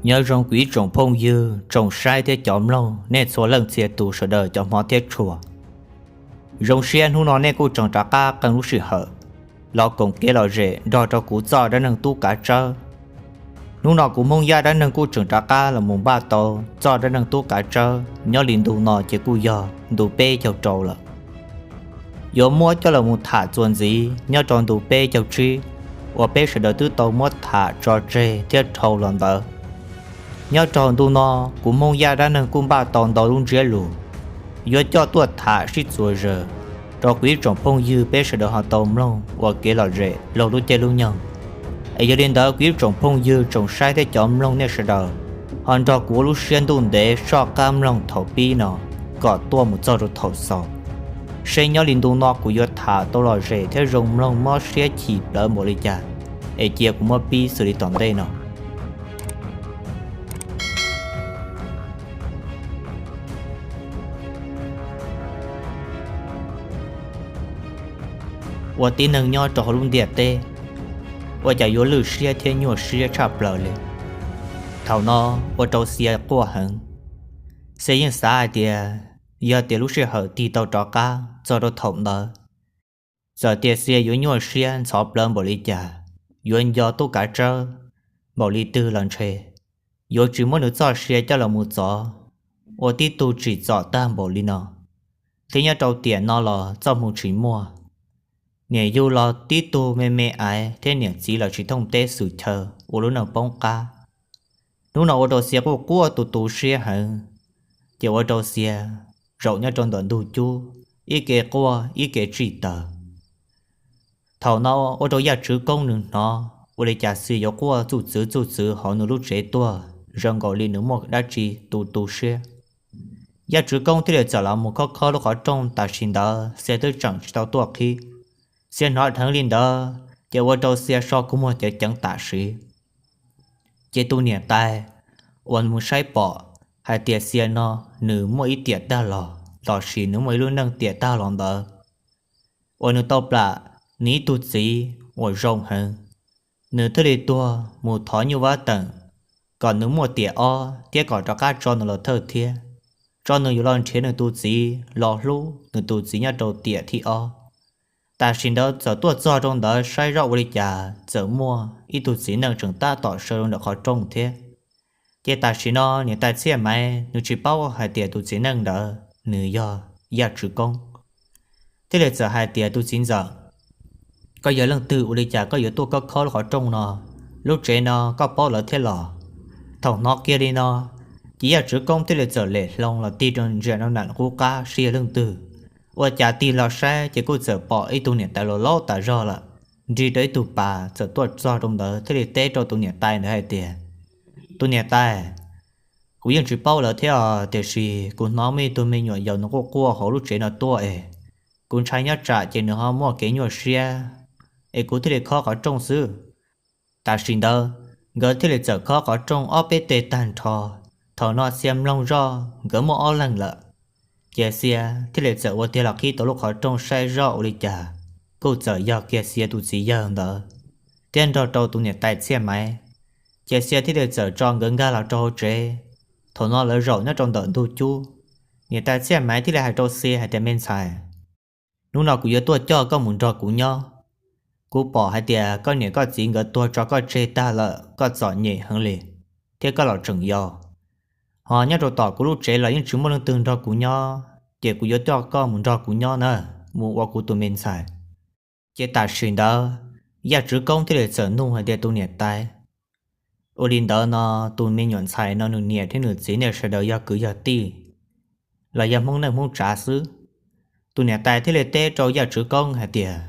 Nyob zoo kuv ib tsoom phooj ywg, tsoom saib thiab cov mloog, nej txhua leej txhia tus sawv daws cov hmov thiab tshua. Zoo siab hnub no nej kuj tseem rov qab qee lub sij hawm los koom kev lom zem nrog rau kuv txoj dab neeg tub kav tsawb. Hnub no kuv Hmoob Yaj dab neeg kuj tseem rov qab los mus npaj tau txoj dab neeg tub kav tsawb, nyob li ntu no ces kuj yog ntu peb caug rau lawm. Yuav muab coj los mus tham txuas ntxiv nyob rau ntu peb caug tsib uas peb sawv daws twb tau muab tham tso tseg thiab dhau los ntawd. Nyob rau ntu no, kuv Hmoob Yaj dab neeg kuj npaj tau ntau lub ntsiab lus yuav coj tuaj tham sib txuas zaws rau kuv ib tsoom phooj ywg peb sawv daws ho tau mloog ua kev lom zem laug lub caij lub nyoog. Es yog li ntawd kuv ib tsoom phooj ywg, tsoom saib thiab cov mloog, nej sawv daws ho nrog kuv ua lub siab ntuj ntev soj qab mloog thaum pib no kom tuaj mus txog rau thaum xaus, seb nyob li ntu no kuv yuav tham tau lom zem thiab zoo mloog mob siab chim plawv npaum li cas. Es cia kuv muab pib xws li tom ntej no. Ua tib neeg nyob rau hauv lub ntiaj teb, ua cas yuav lwj siab thiab nyuaj siab tshaj plaws li. Thaum no ua rau Xia quaj heev. Xia yeej xav hais tias yog tias lub sij hawm tig tau rov qab txog rau thaum ntawd, txawm tias Xia yuav nyuaj siab ntxhov plawv npaum li cas, yuav nco tub kav tsawb npaum li twg los ntshe yuav tsis muab nws txoj sia coj los mus txov ua tib tug tsim txom tag npaum li no. Thiab nyob rau tiam no los txoj hmoo tsis muaj, niam yug los tib tug me me aiv thiab niam txiv los tsis thooj teb xwm chaw ua lub neej poob qab. Hnub no ua rau Xia quaj quaj tu tu siab heev, ces ua rau Xia zaum nyob rau ntawm ntug cub, ib ke quaj ib ke tsij taws. Thaum no ua rau Yaj Tswv Koob nws hnov ua li cas Xia yuav quaj txuj txwv txuj txwv hauv nws lub tsev tuaj, zoo nkaus li nws muaj dab tsi tu tu siab. Yaj Tswv Koob thiaj li txawm los mus khob khob lub qhov rooj, tam sim ntawd Xia twb tseem tsis tau tuaj qhib. Xia hnov dheev li ntawd ces ua rau Xia so kua muag ceev ceev tam sim. Ces tus niam tais uas mus saib pom hais tias Xia no nws muaj ib tiam tag los, los sis nws muaj ib lub neej tiam tag los ntawd, uas nws tau plam nws ib tug txiv uas zoo heev, nws thiaj li tuag mus thov nyuj vab teem kom nws muaj tiam ob thiab kom rov qab tso nws los thawj thiab, tso nws yuav los nrhiav nws tus txiv los hlub nws tus txiv nyob rau tiam thib ob. Tam sim ntawd txawm tuaj txog rau ntawd saib zoj ua li cas txawm muaj ib tug txiv neej tseem tab tom sawv rau ntawm qhov rooj thiab. Ces tam sim no niam tais Txhiaj Maiv nws tsis paub hais tias tus txiv neej ntawd nws yog Yaj Tswv Koob, thiaj li txawm hais tias, Tus txiv ntxawm, koj yog leej twg ua li cas koj yuav tuaj khob khob lub qhov rooj no? Lub tsev no koj paub lawv thiab los? Thaum hnov kiag li no, ces Yaj Tswv Koob thiaj li txawm lem hlo los tig rau ntsia rau nram qub qab seb yog leej twg. Ua cas tig los saib ces kuj txawm pom ib tug niam tais laus laus tas zog lawm, nrig rau ib tug pas txawm tuaj txog rau ntawd thiaj li teb rau tus niam tais ntawd hais tias, Tus niam tais, kuv yeej tsis paub lawv thiab os, tiam sis kuv hnov muaj ib tug me nyuam yaus nws quaj quaj hauv lub tsev no tuaj es kuv ntshai nyob tsam ces nws ho muaj kev nyuaj siab, es kuv thiaj li khob qhov rooj xwb. Tam sim ntawd nkawd thiaj li txawm khob qhov rooj ob peb teg tag nrho. Thaum no Xia mloog zoj nkawd muaj ob leeg lawm, ces Xia thiaj li txawm ua tiag los qhib tau lub qhov rooj saib zoj ua li cas, kuj txawm yog kiag Xia tus txiv yawg ntawd thiab nrog rau tus niam tais Txhiaj Maiv. Ces Xia thiaj li txawm tso nkawd nkag los rau hauv tsev. Thaum no lawv zaum nyob rau ntawm ntug cub, niam tais Txhiaj Maiv thiaj li hais rau Xia hais tias, Me ntxhais, hnub no kuv yuav tuaj coj koj mus nrog kuv nyob. Kuv pom hais tias koj niam koj txiv nkawd tuag tso koj tseg tag lawm, koj txom nyem heev li, thiab koj los tseem yau. Ho nyob rau tom kuv lub tsev los yeej tsis muaj leej twg nrog kuv nyob, ces kuv yuav coj koj mus nrog kuv nyob na, mus ua kuv tus me ntxhais. Ces tam sim ntawd Yaj Tswv Koob thiaj li txawm nug hais tias, Tus niam tais, ua li ntawd no tus me nyuam ntxhais no nws niam thiab nws txiv nej sawv daws yog kwv yog tij los yog Hmoob neej Hmoob tsav xwb? Tus niam tais thiaj li teb rau Yaj Tswv Koob hais tias,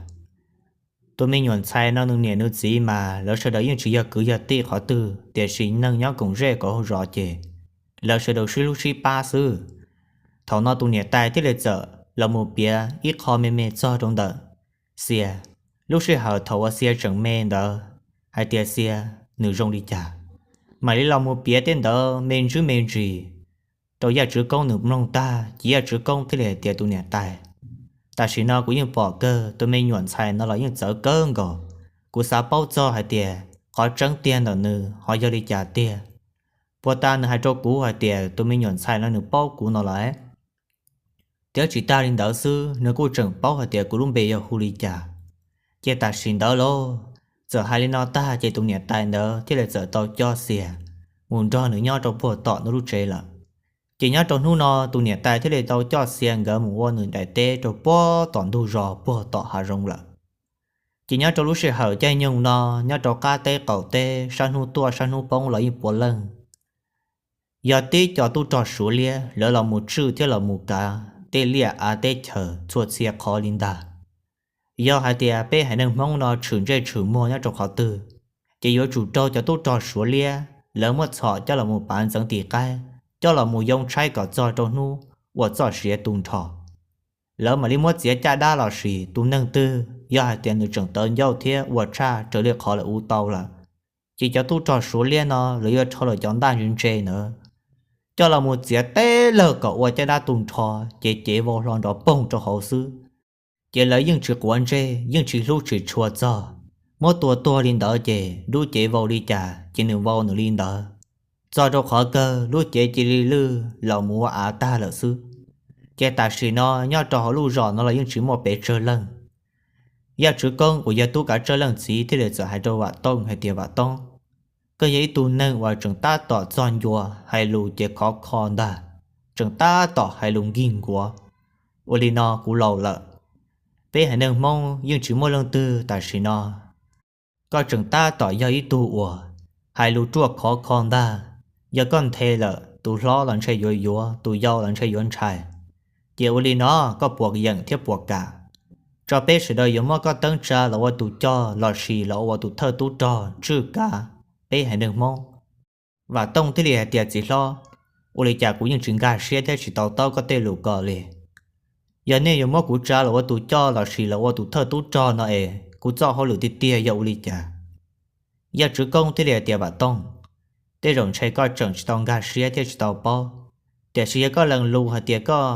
Tus me nyuam ntxhais no nws niam nws txiv mas lawv sawv daws yeej tsis yog kwv yog tij qhov twg, tiam sis neeg nyob koom zej koom zos ces lawv sawv daws sib hlub sib pab xwb. Thaum no tus niam tais thiaj li txawm los mus piav ib qho me me txog rau ntawm Xia. Lub sij hawm thaum uas Xia tseem me ntawd, hais tias Xia nws zoo li cas, mam li los mus piav tej ntawd me ntsis me ntsis rau Yaj Tswv Koob nws mloog tag, ces Yaj Tswv Koob thiaj li hais tias, Tus niam tais, tam sim no kuv yeej pom kawg tus me nyuam ntxhais no los yeej txawv kawg nkaus. Kuv xav paub txog hais tias qhov tseeb tiag ntawm nws ho yog li cas tiag. Puag ta nws hais rau kuv hais tias tus me nyuam ntxhais no nws paub kuv no lawm, thiab tsis tag li ntawd xwb nws kuj tseem paub hais tias kuv lub npe yog hu li cas. Ces tam sim ntawd lauj, txawm hais li no tag ces tus niam tais ntawd thiaj li txawm tau coj Xias mus nrog nws nyob rau puag tom nws lub tsev lawm. Ces nyob rau hnub no tus niam tais thiaj li tau coj Xias nkawd mus ua nws daim teb rau puag tom ntug zos puag tom hav zoov lawm. Ces nyob rau lub sij hawm caij nyoog no, nyob rau qab teb qaum teb, sab hnub tuaj sab hnub poob los yeej puav leej yog tib co tub rog Suav liab lawv los mus tswj thiab los mus kav tej liaj av teb chaws txhua txhia qhov li ntag. Yog hais tias peb haiv neeg Hmoob no tshwm ntsej tshwm muag nyob rau qhov twg, ces yuav tsum raug cov tub rog Suav liab lawv muab txhom coj los mus pav ntxeev tim qaib, coj los mus yoo tshaib kom txog rau hnub uas txoj sia tu nrho. Lawv mam li muab txiav caj dab los sis tus neeg twg yog hais tias nws tseem tawv ncauj thiab ua tshaj raws li qhov lawv ua tau lawm, ces cov tub rog Suav liab no lawv yuav rho lawv cov ntaj ntse ntse ntawd coj los mus txiav teb lawg kom ua caj dab tu nrho, ces cev vau hlo nrov poog rau hauv xwb. Ces lawv yeej tsis quav ntsej, yeej tsis hlub tsis tshua txog, muab tua tuag li ntawd ces lub cev vau li cas ces nws vau nws li ntawd, txog rau qhov kawg lub cev cia li lwj los mus ua av tag lawm xwb. Ces tam sim no nyob rau hauv lub zos no los yeej tsis muaj pes tsawg leej. Yaj Tswv Koob uas yog tub kav tsawj leej txiv thiaj li txawm hais rau Vam Tooj hais tias, Vam Tooj, koj yog ib tug neeg uas tseem tab tom txog ncua, hais lus ces khov kho ntag, tseem tab tom hais lus nkig nkuav. Ua li no kuv laus lawm, peb haiv neeg Hmoob yeej tsis muaj leej twg tam sim no. Koj tseem tab tom yog ib tug uas hais lus ruaj khov kho ntag. Yog koj nthe lawm, tus hlob los ntshe yuav yuav, tus yau los ntshe yuav ntshai. Ces ua li no, koj puas yeem thiab puas kam, tso peb sawv daws yuav muab koj teeb tsa los ua tus coj lossis los ua tus thawj tub rog tswj kav peb haiv neeg Hmoob? Vam Tooj thiaj li hais tias, Txiv hlob, ua li cas kuv yeej tsis nkag siab thiab tsis to taub koj tej lus ko li. Yog nej yuav muab kuv tsa los ua tus coj lossis los ua tus thawj tub rog no es kuv txoj hauj lwm tiag tiag yog ua li cas? Yaj Tswv Koob thiaj li hais tias, Vam Tooj, tej zaum ntshe koj tseem tsis tau nkag siab thiab tsis tau paub, tiam sis yog koj lees lus hais tias koj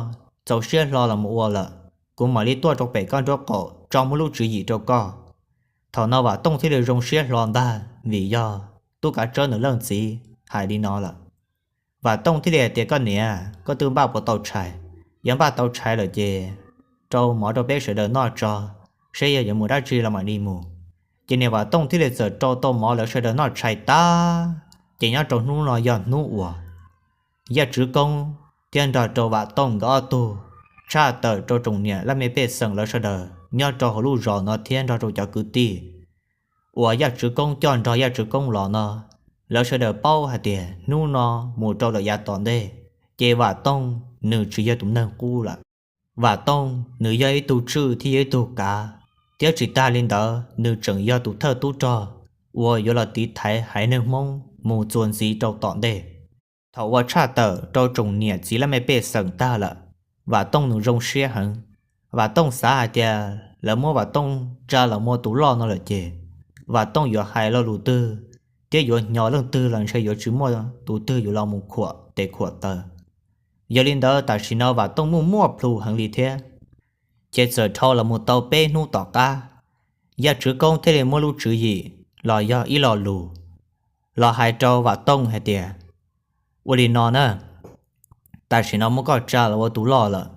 txaus siab hlo los mus ua lawm, kuv mam li tuaj rau pem koj nraub qaum tso muab lub tswv yim rau koj. Thaum no Vam Tooj thiaj li zoo siab hlo ntag vim yog tub kav tsawb nws leej txiv hais li no lawm. Vam Tooj thiaj li hais tias, Koj niam, koj twb npaj puas tau tshais? Yog npaj tau tshais lawm ces rau mov rau peb sawv daws noj tso, seb yog yuav mus dab tsi los mam li mus. Ces niam Vam Tooj thiaj li txawm rau tau mov lawv sawv daws noj tshais tag, ces nyob rau hnub no yog hnub uas Yaj Tswv Koob thiab nrog rau Vam Tooj nkawd ob tug tshaj tawm rau tsoom niam laj mej pej xeem lawv sawv daws nyob rau hauv lub zos no thiab nrog rau cov kwv tij uas Yaj Tswv Koob coj nrog Yaj Tswv Koob los no, lawv sawv daws paub hais tias hnub no mus rau lawm yav tom ntej, ces Vam Tooj nws tsis yog tus neeg qub lawm. Vam Tooj nws yog ib tug tswj thiab yog ib tug kav, thiab tsis tag li ntawd nws tseem yog tus thawj tub rog uas yuav los tiv thaiv haiv neeg Hmoob mus txuas ntxiv rau tom ntej. Thaum uas tshaj tawm rau tsoom niam txiv laj mej pej xeem tag lawm, Vam Tooj nws zoo siab heev. Vam Tooj xav hais tias lawv muab Vam Tooj tsa los mus ua tus loj no lawm ces Vam Tooj yuav hais lo lus twg thiab yuav hnyos leej twg los ntshe yuav tsis muaj tus twg yuav los mus khuam tes khuam taw. Yog li ntawd tam sim no Vam Tooj muaj muaj plhus heev li thiab. Ces txawm dhau los mus tau peb hnub tom qab, Yaj Tswv Koob thiaj li muab lub tswv yim los yog ib lo lus los hais rau Vam Tooj hais tias, Ua li no na, tam sim no muab koj tsa los ua tus loj lawm,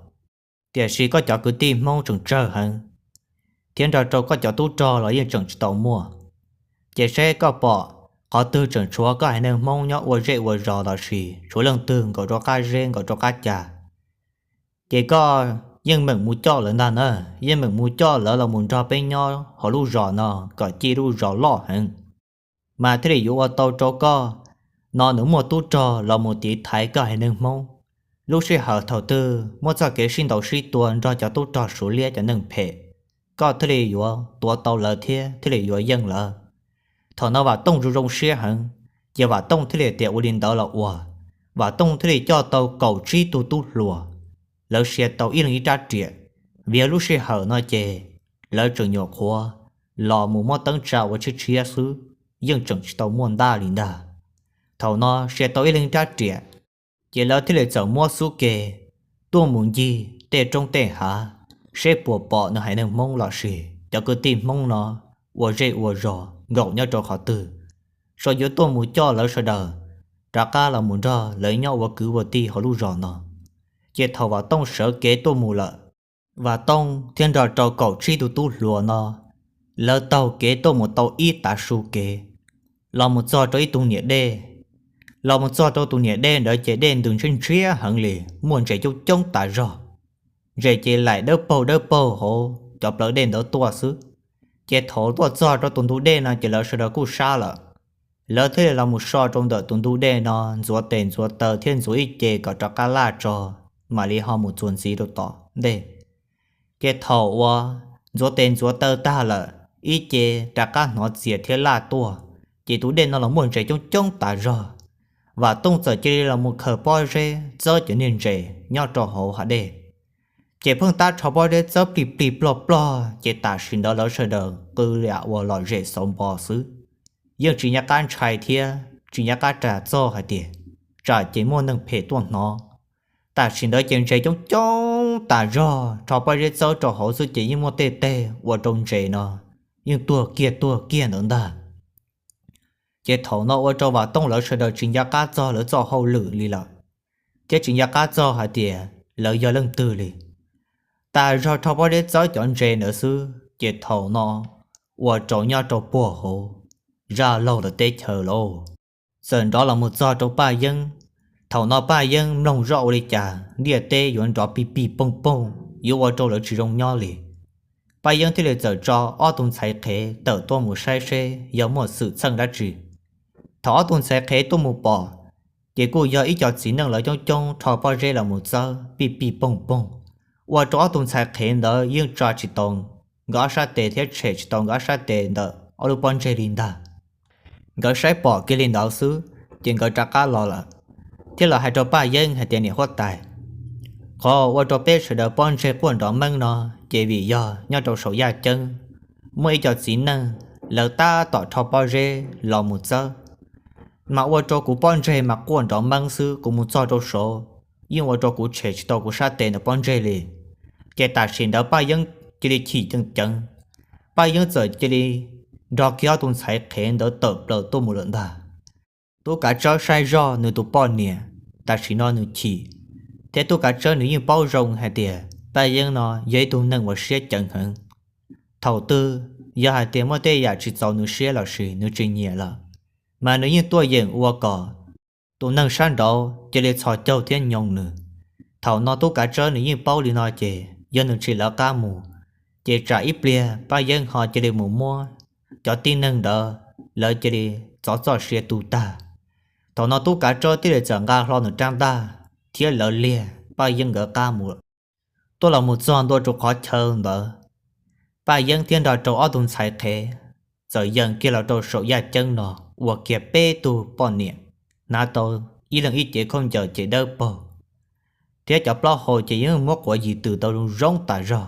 tiam sis koj cov kwv tij Hmoob tseem tsawg heev, thiab nrog rau koj cov tub rog los yeej tseem tsis tau muaj. Ces seb koj pom qhov twg tseem tshuav koj haiv neeg Hmoob nyob ua zej ua zos lossis tshuav leej twg nkaum rau qab zeb nkaum rau qab ca, ces koj yeej meem mus coj lawv ntag na, yeej meem mus coj lawv los mus nrog peb nyob hauv lub zos no kom cia lub zos loj heev, mas thiaj li yuav ua tau rau koj no nws muaj tub rog los mus tiv thaiv koj haiv neeg Hmoob. Lub sij hawm thaum twg muab txoj kev sib ntaus sib tua nrog cov tub rog Suav liab cov neeg phem, koj thiaj li yuav tuav tau lawv thiab thiaj li yuav yeej lawv. Thaum no Vam Tooj zoo zoo siab heev, ces Vam Tooj thiaj li tias ua li ntawd los ua. Vam Tooj thiaj li coj tau kaum tsib tug tub hluas, lawv sia tau ib leeg ib rab riam, vim yog lub sij hawm no ces lawv tseem nyuam qhuav los mus muab teeb tsa ua tshiab tshiab xwb, yeej tseem tsis tau muaj ntaj li ntag. Thaum no sia tau ib leeg rab riam, ces lawv thiaj li txawm muab xub ke tuaj mus ncig tej roob tej hav, seb puas pom nws haiv neeg Hmoob lossis cov kwv tij Hmoob no ua zej ua zos nkaum nyob rau qhov twg, seb yuav tuaj mus coj lawv sawv daws rov qab los mus nrog lawv nyob ua kwv ua tij hauv lub zos no. Ces thaum Vam Tooj sawv kev tuaj mus lawm, Vam Tooj thiab nrog rau kaum tsib tus tub hluas no, lawv taug kev tuaj mus tau ib tav su kev, los mus txog rau ib tug niam dej. Los mus txog rau tus niam dej ntawd ces dej ntws ntshiab ntshiab heev li, muaj ntses coob coob tas zog. Ntses ces laim dawb paug dawb paug hauv cov plawv dej ntawd tuaj xwb. Ces thaum tuaj txog rau tus ntug dej no ces lawv sawv daws kuj sab lawm. Lawv thiaj li los mus so rau ntawm tus ntug dej no, ntxuav tes ntxuav taw thiab ntxuav ib ce kom rov qab laj tso, mam li ho mus txuas ntxiv rau tom ntej. Ces thaum uas ntxuav tes ntxuav taw tag lawm, ib ce rov qab hnov txias thiab laj tuaj, ces tus dej no los muaj ntses coob coob tas zog. Vam Tooj txawm cia li los mus khaws pob zeb txawb cov niag ntses nyob rau hauv hav dej. Ces pheej tab rho pob zeb txawb plig plig plog plog, ces tam sim ntawd lawv sawv daws qw li ua lom zem xauv npo xwb. Yeej tsis nco qab ntshai thiab tsis nco qab ras txog hais tias tsam ces muaj neeg phem tuaj hnov. Tam sim ntawd ces ntses coob coob tas zog, rho pob zeb txawb rau hauv xwb ces yeej muaj tej teg ua rau ntses no yeej tuag kiag tuag kiag ntawd ntag. Ces thaum no ua rau Vam Tooj lawv sawv daws tsis nco qab txog lawv txoj hauj lwm li lawm, thiab tsis nco qab txog hais tias lawv yog leej twg li. Tas zog rho pob zeb txawb cov ntses ntawd xwb ces thaum no ua rau nyob rau puag hauv zaj laug lawv teb chaws lauj, txawm nrov los mus txog rau Paj Yeeb. Thaum no Paj Yeeb mloog zoj ua li cas ntiaj teb yuav nrov pig pig poog poog, yuav ua rau lawv tsis zoo nyob li. Paj Yeeb thiaj li txawm tso ob tug ntxhais qhev tawm tuaj mus saib seb yog muaj xwm txheej dab tsi. Thaum ob tug ntxhais qhev tuaj mus pom, ces kuj yog ib co txiv neej lawv coob coob rho pob zeb los mus txawb pig pig poog poog, ua rau ob tug ntxhais qhev ntawd yeej tsa tsis tau nkawd ob sab tes thiab tshem tsis tau nkawd ob sab tes ntawm ob lub pob ntseg li ntag. Nkawd saib pom kiag li ntawd xwb, ces nkawd rov qab los lawm, thiab los hais rau Paj Yeeb hais tias, niam huab tais, qhov ua rau peb sawv daws pob ntseg quaj nrov meeb no, ces vim yog nyob rau saum yaj ceeb muaj ib co txiv neej lawv tab tom rho pob zeb los mus txawb, mas ua rau kuv pob ntseg mas quaj nrov meeb xwb, kuv mus txog rau saud yeej ua rau kuv tshem tsis tau kuv sab tes ntawm pob ntseg li. Ces tam sim ntawd Paj Yeeb cia li chim ceev ceev, Paj Yeeb txawm cia li nrog kiag ob tug ntxhais qhev ntawd tawm plaws tuaj mus lawm ntag. Tub Kav Tsawb saib zoj nws tus poj niam tam sim no nws chim, thiab Tub Kav Tsawb nws yeej paub zoo hais tias Paj Yeeb no yog ib tug neeg uas siab ceev heev. Thaum twg yog hais tias muaj tej yam tsis txaus nws siab los sis nws tsis nyiam lawm, mas nws yeej tuaj yeem ua kom tus neeg sab nraud cia li txhos caug thiab nyoos nws. Thaum no Tub Kav Tsawb nws yeej paub li no ces yog nws tsis lawv qab mus, ces tsam ib pliag Paj Yeeb ho cia li mus muab cov tib neeg ntawd lawv cia li txov txoj sia tu tag. Thaum no Tub Kav Tsawb thiaj li txawm nqa hlo nws rab ntaj thiab lawv liag Paj Yeeb nkawd qab mus. Tuaj los mus txog ntua rau qhov chaw ntawd, Paj Yeeb thiab nrog rau ob tug ntxhais qhev txawm yees kiag los rau saum yaj ceeb no, ua kiag peb tug poj niam hnav tau ib leeg ib cev khaub ncaws ces dawb paug, thiab cov plaub hau ces yeej muab quav yim twm tau zoo zoo tas zog.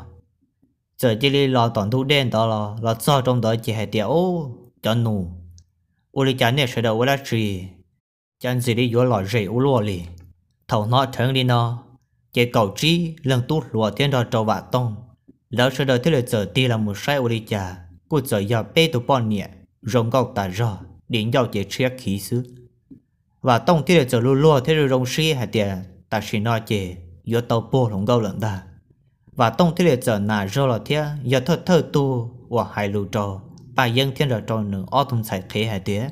Txawm cia li los tom ntug dej ntawd los, los txog rau ntawd ces hais tias, ub, cov nus, ua li cas nej sawv daws ua dab tsi, cas ntxim li yuav lom zem ua luaj li. Thaum hnov dheev li no, ces kaum tsib leeg tub hluas thiab nrog rau Vam Tooj, lawv sawv daws thiaj li txawm tig los mus saib ua li cas kuj txawm yog peb tug poj niam zoo nkauj tas zog, di ncauj ces tshiab khiv xwb. Vam Tooj thiaj li txawm luag luag thiab zoo zoo siab hais tias tam sim no ces yuav tau puag hluas nkauj lawm ntag. Vam Tooj thiaj li txawm nam zog los thiab yog thawj thawj tug uas hais lus rau Paj Yeeb thiab nrog rau nws ob tug ntxhais qhev hais tias,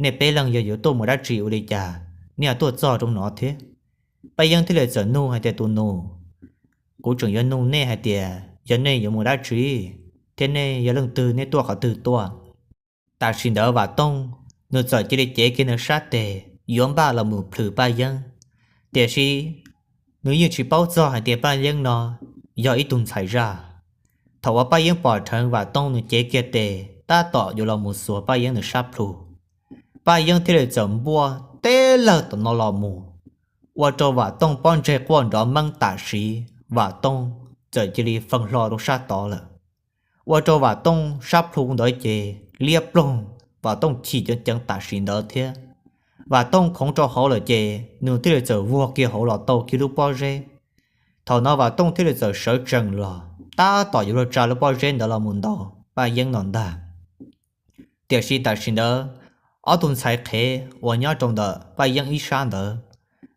nej peb leeg yog yuav tuaj mus dab tsi ua li cas nej ho tuaj txog rau no thiab? Paj Yeeb thiaj li txawm nug hais tias, tus nus, kuv tseem yuav nug nej hais tias yog nej yuav mus dab tsi, thiab nej yog leej twg, nej tuaj qhov twg tuaj? Tam sim ntawd Vam Tooj nws txawm cia li cev kiag nws sab tes yuav npaj los mus plhws Paj Yeeb, tiam sis nws yeej tsis paub txog hais tias Paj Yeeb no yog ib tug ntxhais zaj. Thaum uas Paj Yeeb pom dheev Vam Tooj nws cev kiag tes tab tom yuav los mus xuas Paj Yeeb nws sab plhu, Paj Yeeb thiaj li txawm npuaj teb lawg tom no los mus, ua rau Vam Tooj pob ntseg quaj nrov meeb tam sim, Vam Tooj txawm cia li feej hlo rau sab tod lawm. Ua rau Vam Tooj sab plhu ntawd ces liab ploog, Vam Tooj chim ceev ceev tam sim ntawd thiab. Vam Tooj khoov rau hauv lawm ces nws thiaj li txawm vuag kiag hauv los tau kiag lub pob zeb. Thaum no Vam Tooj thiaj li txawm sawv tsees los tab tom yuav luag tsa lub pob zeb ntawd los mus ntaus Paj Yeeb no ntag. Tiam sis tam sim ntawd Ob tug ntxhais qhev uas nyob rau ntawm Paj Yeeb ib sab ntawd,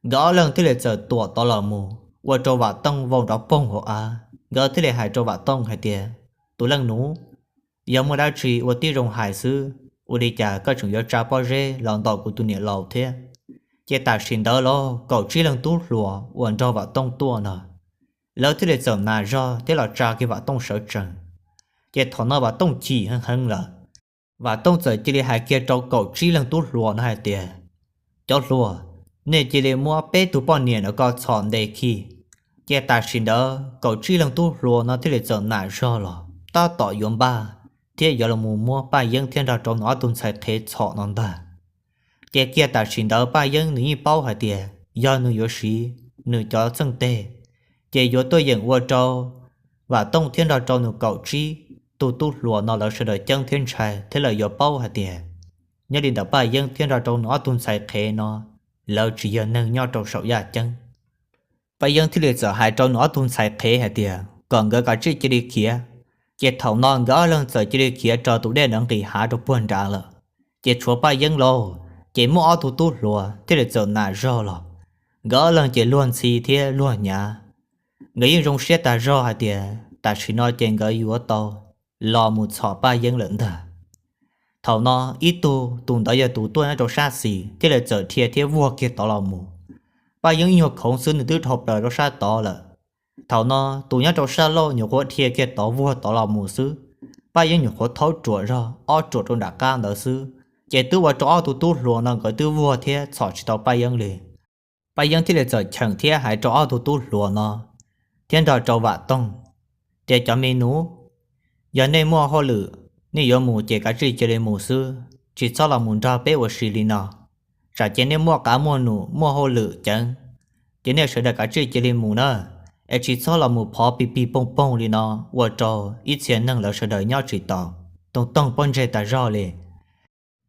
nkawd ob leeg thiaj li txawm tuam tod los mus ua rau Vam Tooj vau nrov poog hauv av. Nkawd thiaj li hais rau Vam Tooj hais tias, tus leej nus, yog muaj dab tsi ua tib zoo hais xwb, ua li cas koj tseem yuav tsa pob zeb los ntaus kuv tus niam laus thiab? Ces tam sim ntawd los kaum tsib leeg tub hluas uas nrog Vam Tooj tuaj no, lawv thiaj li txawm nas zog thiab los tsa kiag Vam Tooj sawv tsees. Ces thaum no Vam Tooj chim heev heev lawm, Vam Tooj txawm cia li hais kiag rau kaum tsib leeg tub hluas no hais tias, cov hluas, nej cia li muab peb tug poj niam no ko txhom ntes khi. Ces tam sim ntawd kaum tsib leeg tub hluas no thiaj li txawm nas zog los tab tom yuav npaj thiab yuav los mus muab Paj Yeeb thiab nrog rau nws ob tug ntxhais qhev txhom no ntag. Ces kiag tam sim ntawd Paj Yeeb nws yeej paub hais tias yog nws yuav siv nws cov txheej teg, ces yuav tuaj yeem ua rau Vam Tooj thiab nrog rau nws kaum tsib tug tub hluas no lawv sawv daws ceeb thiab ntshai thiab lawv yuav paub hais tias nyob li ntawm Paj Yeeb thiab nrog rau nws ob tug ntxhais qhev no, lawv tsis yog neeg nyob rau saum yaj ceeb. Paj Yeeb thiaj li txawm hais rau nws ob tug ntxhais qhev hais tias kom nkawd kav tsij cia li khiav. Ces thaum no nkawd ob leeg txawm cia li khiav raws tus dej ntawd nqis hav rau puag nrad lawm. Ces tshuav Paj Yeeb lauj, ces muaj ob tug tub hluas thiaj li txawm nas zog los, nkawd ob leeg ces luag ntxhi thiab luag hnyav. Nkawd yeej zoo siab tas zog hais tias tam sim no ces nkawd yuav tau los mus txhom Paj Yeeb lawm ntag. Thaum no ib tug, tus ntawd yog tus tuaj nyob rau sab xis thiaj li txawm dhia thiab vuag kiag tod los mus. Paj Yeeb ib nyuag khoov xwb nws twb dhau plaws rau sab tod lawm. Thaum no tus nyob rau sab laug nyuam qhuav dhia kiag tod vuag tod los mus xwb, Paj Yeeb nyuam qhuav thaub ruam zog ob ruam rau nram qab ntawd xwb, ces twb ua rau ob tug tub hluas no nkawd twb vuag thiab txhom tsis tau Paj Yeeb li. Paj Yeeb thiaj li txawm cheem thiab hais rau ob tug tub hluas no thiab nrog rau Vam Tooj tias, cov me nus, yog nej muaj hauj lwm, nej yuav mus ces kav tsij cia li mus xwb, tsis txhob los mus nrog peb ua si li no. Tsam ces nej muaj qav muaj num muaj hauj lwm ceev, ces nej sawv daws kav tsij cia li mus na, es tsis txhob los mus phov pig pig poog poog li no ua rau ib txhia neeg lawv sawv daws nyob tsis taus, toog toog pob ntseg tas zog li.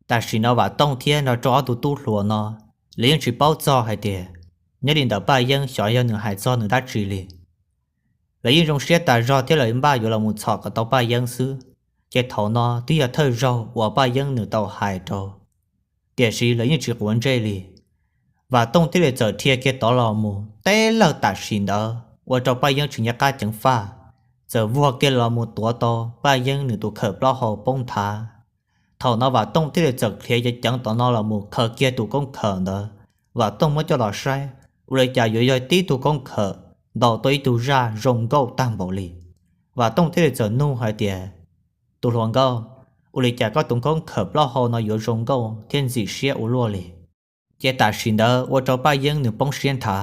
Tam sim no Vam Tooj thiab nrog rau ob tug tub hluas no, lawv yeej tsis paub txog hais tias nyob li ntawm Paj Yeeb xyov yog nws hais txog nws dab tsi li. Lawv yeej zoo siab tas zog thiab lawv npaj yuav los mus txhom kom tau Paj Yeeb xwb. Ces thaum no twb yog thawj zaug uas Paj Yeeb nws tau hais rau, tiam sis lawv yeej tsis quav ntsej li. Vam Tooj thiaj li txawm dhia kiag tod los mus teb lawg tam sim ntawd ua rau Paj Yeeb tsis nco qab ceev faj, txawm vuag kiag los mus tuav tau Paj Yeeb nws tus khawm plaub hau poob nthav. Thaum no Vam Tooj thiaj li txawm khiav ceev ceev tom no los mus khaws kiag tus koob khawm ntawd, Vam Tooj muab coj los saib, ua li cas yuav yog tib tug koob khawm ntaus tau ib tug zaj zoo nkauj tag npaum li. Vam Tooj thiaj li txawm nug hais tias, tus hluas nkauj, ua li cas koj tus koob khawm plaub hau no yuav zoo nkauj thiab ntxim siab ua luaj li? Ces tam sim ntawd ua rau Paj Yeeb nws poob siab nthav,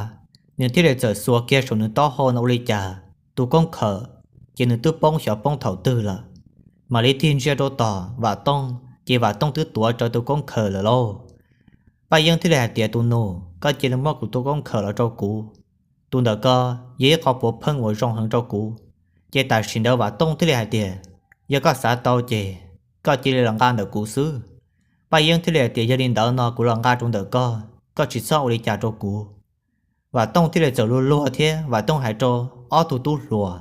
nws thiaj li txawm xuas kiag saum nws taub hau no ua li cas tus koob khawm ces nws twb poob xyov poob thaum twg lawm. Mam li tig ntsia rau tom Vam Tooj ces Vam Tooj twb tuav rawv tus koob khawm lawm lauj. Paj Yeeb thiaj li hais tias, tus nus, koj cia li muab kuv tus koob khawm los rau kuv. Tus ntawm ko yog ib qho puav pheej uas zoo heev rau kuv. Ces tam sim ntawd Vam Tooj thiaj li hais tias, yog koj xav tau ces koj cia li los nqa ntawm kuv xwb. Paj Yeeb thiaj li hais tias, yog li ntawd no kuv los nqa rau ntawm koj, koj tsis txhob ua li cas rau kuv. Vam Tooj thiaj li txawm luag luag thiab Vam Tooj hais rau ob tug tub hluas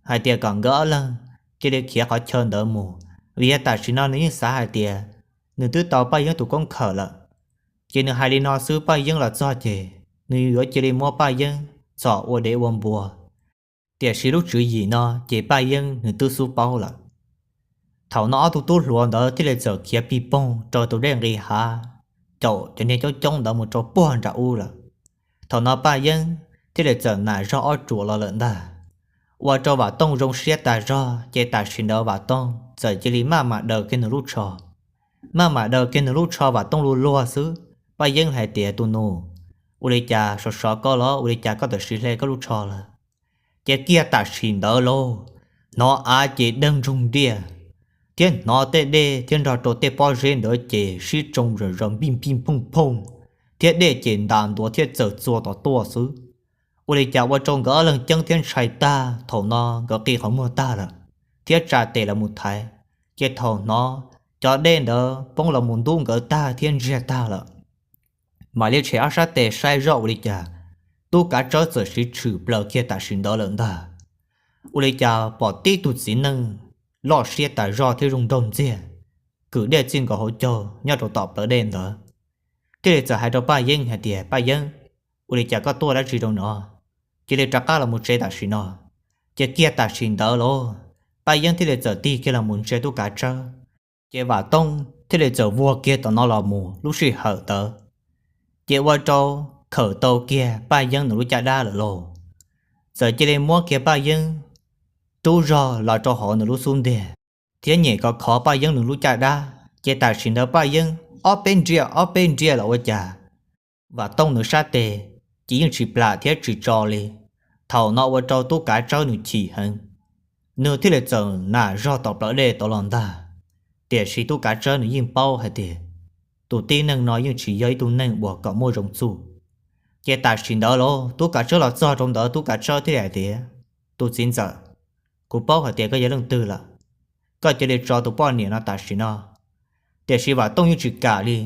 hais tias kom nkawd ob leeg cia li khiav qhov chaw ntawd mus, vim yog tam sim no nws yeej xav hais tias nws twb tau Paj Yeeb tus koob khawm lawm. Ces nws hais li no xwb Paj Yeeb los txog ces nws yuav cia li muab Paj Yeeb txhom ua dev ua npua. Tiam sis lub tswv yim no ces Paj Yeeb nws twb xub paub lawm. Thaum no ob tug tub hluas ntawd thiaj li txawm khiav pig poog rau tus dej nqis hav, caum cov niag coob coob ntawd mus rau puag nram ub lawm. Thaum no Paj Yeeb thiaj li txawm nam zog ob ruam los lawm ntag. Ua rau Vam Tooj zoo siab tas zog ces tam sim ntawd Vam Tooj txawm cia li maj mam daws kiag nws lub tsho. Maj mam daws kiag nws lub tsho Vam Tooj luag luag xwb, Paj Yeeb hais tias, tus nus, ua li cas sov sov koj los ua li cas koj txawm hle koj lub tsho lawm? Ces kiag tam sim ntawd lauj, hnov av ces deeg ntsoog ntiaj, thiab hnov tej dej thiab nrog rau tej pob zeb ntawd ces sib tsoo zom zaws npij npij phooj phooj, thiab dej ces ntas ntuav thiab txawm txua tom tuaj xwb. Ua li cas ua rau nkawd ob leeg ceeb thiab ntshai tag, thaum no nkawd qi qhov muag tag lawm, thiab tsa tes los mus thaiv. Ces thaum hnov cov dej ntawd poob los mus ntub nkawd tag thiab ntsiag tag lawm, mam li tshem ob sab tes saib zoj ua li cas, tub kav tsawb txawm siv tshwm plaws kiag tam sim ntawd lawm ntag. Ua li cas pom tib tug txiv neej loj siab tas zog thiab zoo nraug ntxiag, kwm dej txij nkaus hauv caug nyob rau tom plawv dej ntawd, thiaj li txawm hais rau Paj Yeeb hais tias, Paj Yeeb, ua li cas koj tuaj dab tsi rau no? Cia li rov qab los mus tsev tam sim no. Ces kiag tam sim ntawd los Paj Yeeb thiaj li txawm tig kiag los mus ntsia tub kav tsawb, ces Vam Tooj thiaj li txawm vuag kiag tom no los mus lub sij hawm ntawd, ces ua rau khawm tau kiag Paj Yeeb nws lub caj dab lawm lauj. Txawm cia li muab kiag Paj Yeeb rub zog los rau hauv nws lub xub ntiag, thiab nyem kom khov Paj Yeeb nws lub caj dab, ces tam sim ntawd Paj Yeeb ob peb nriaj ob peb nriaj los ua cas Vam Tooj nws sab tes ces yeej tsis plam thiab tsis tso li. Thaum no ua rau tub kav tsawb nws chim heev, nws thiaj li txawm nam zog tom plawv dej tod los ntag. Tiam sis tub kav tsawb nws yeej paub hais tias tus tib neeg no yeej tsis yog ib tug neeg uas kom muaj zoo txuj. Ces tam sim ntawd los tub kav tsawb los txog rau ntawd, tub kav tsawb thiaj li hais tias, Tus txiv ntxawm, kuv paub hais tias koj yog leej twg lawm, koj cia li tso tus poj niam no tam sim no. Tiam sis Vam Tooj yeej tsis kam li.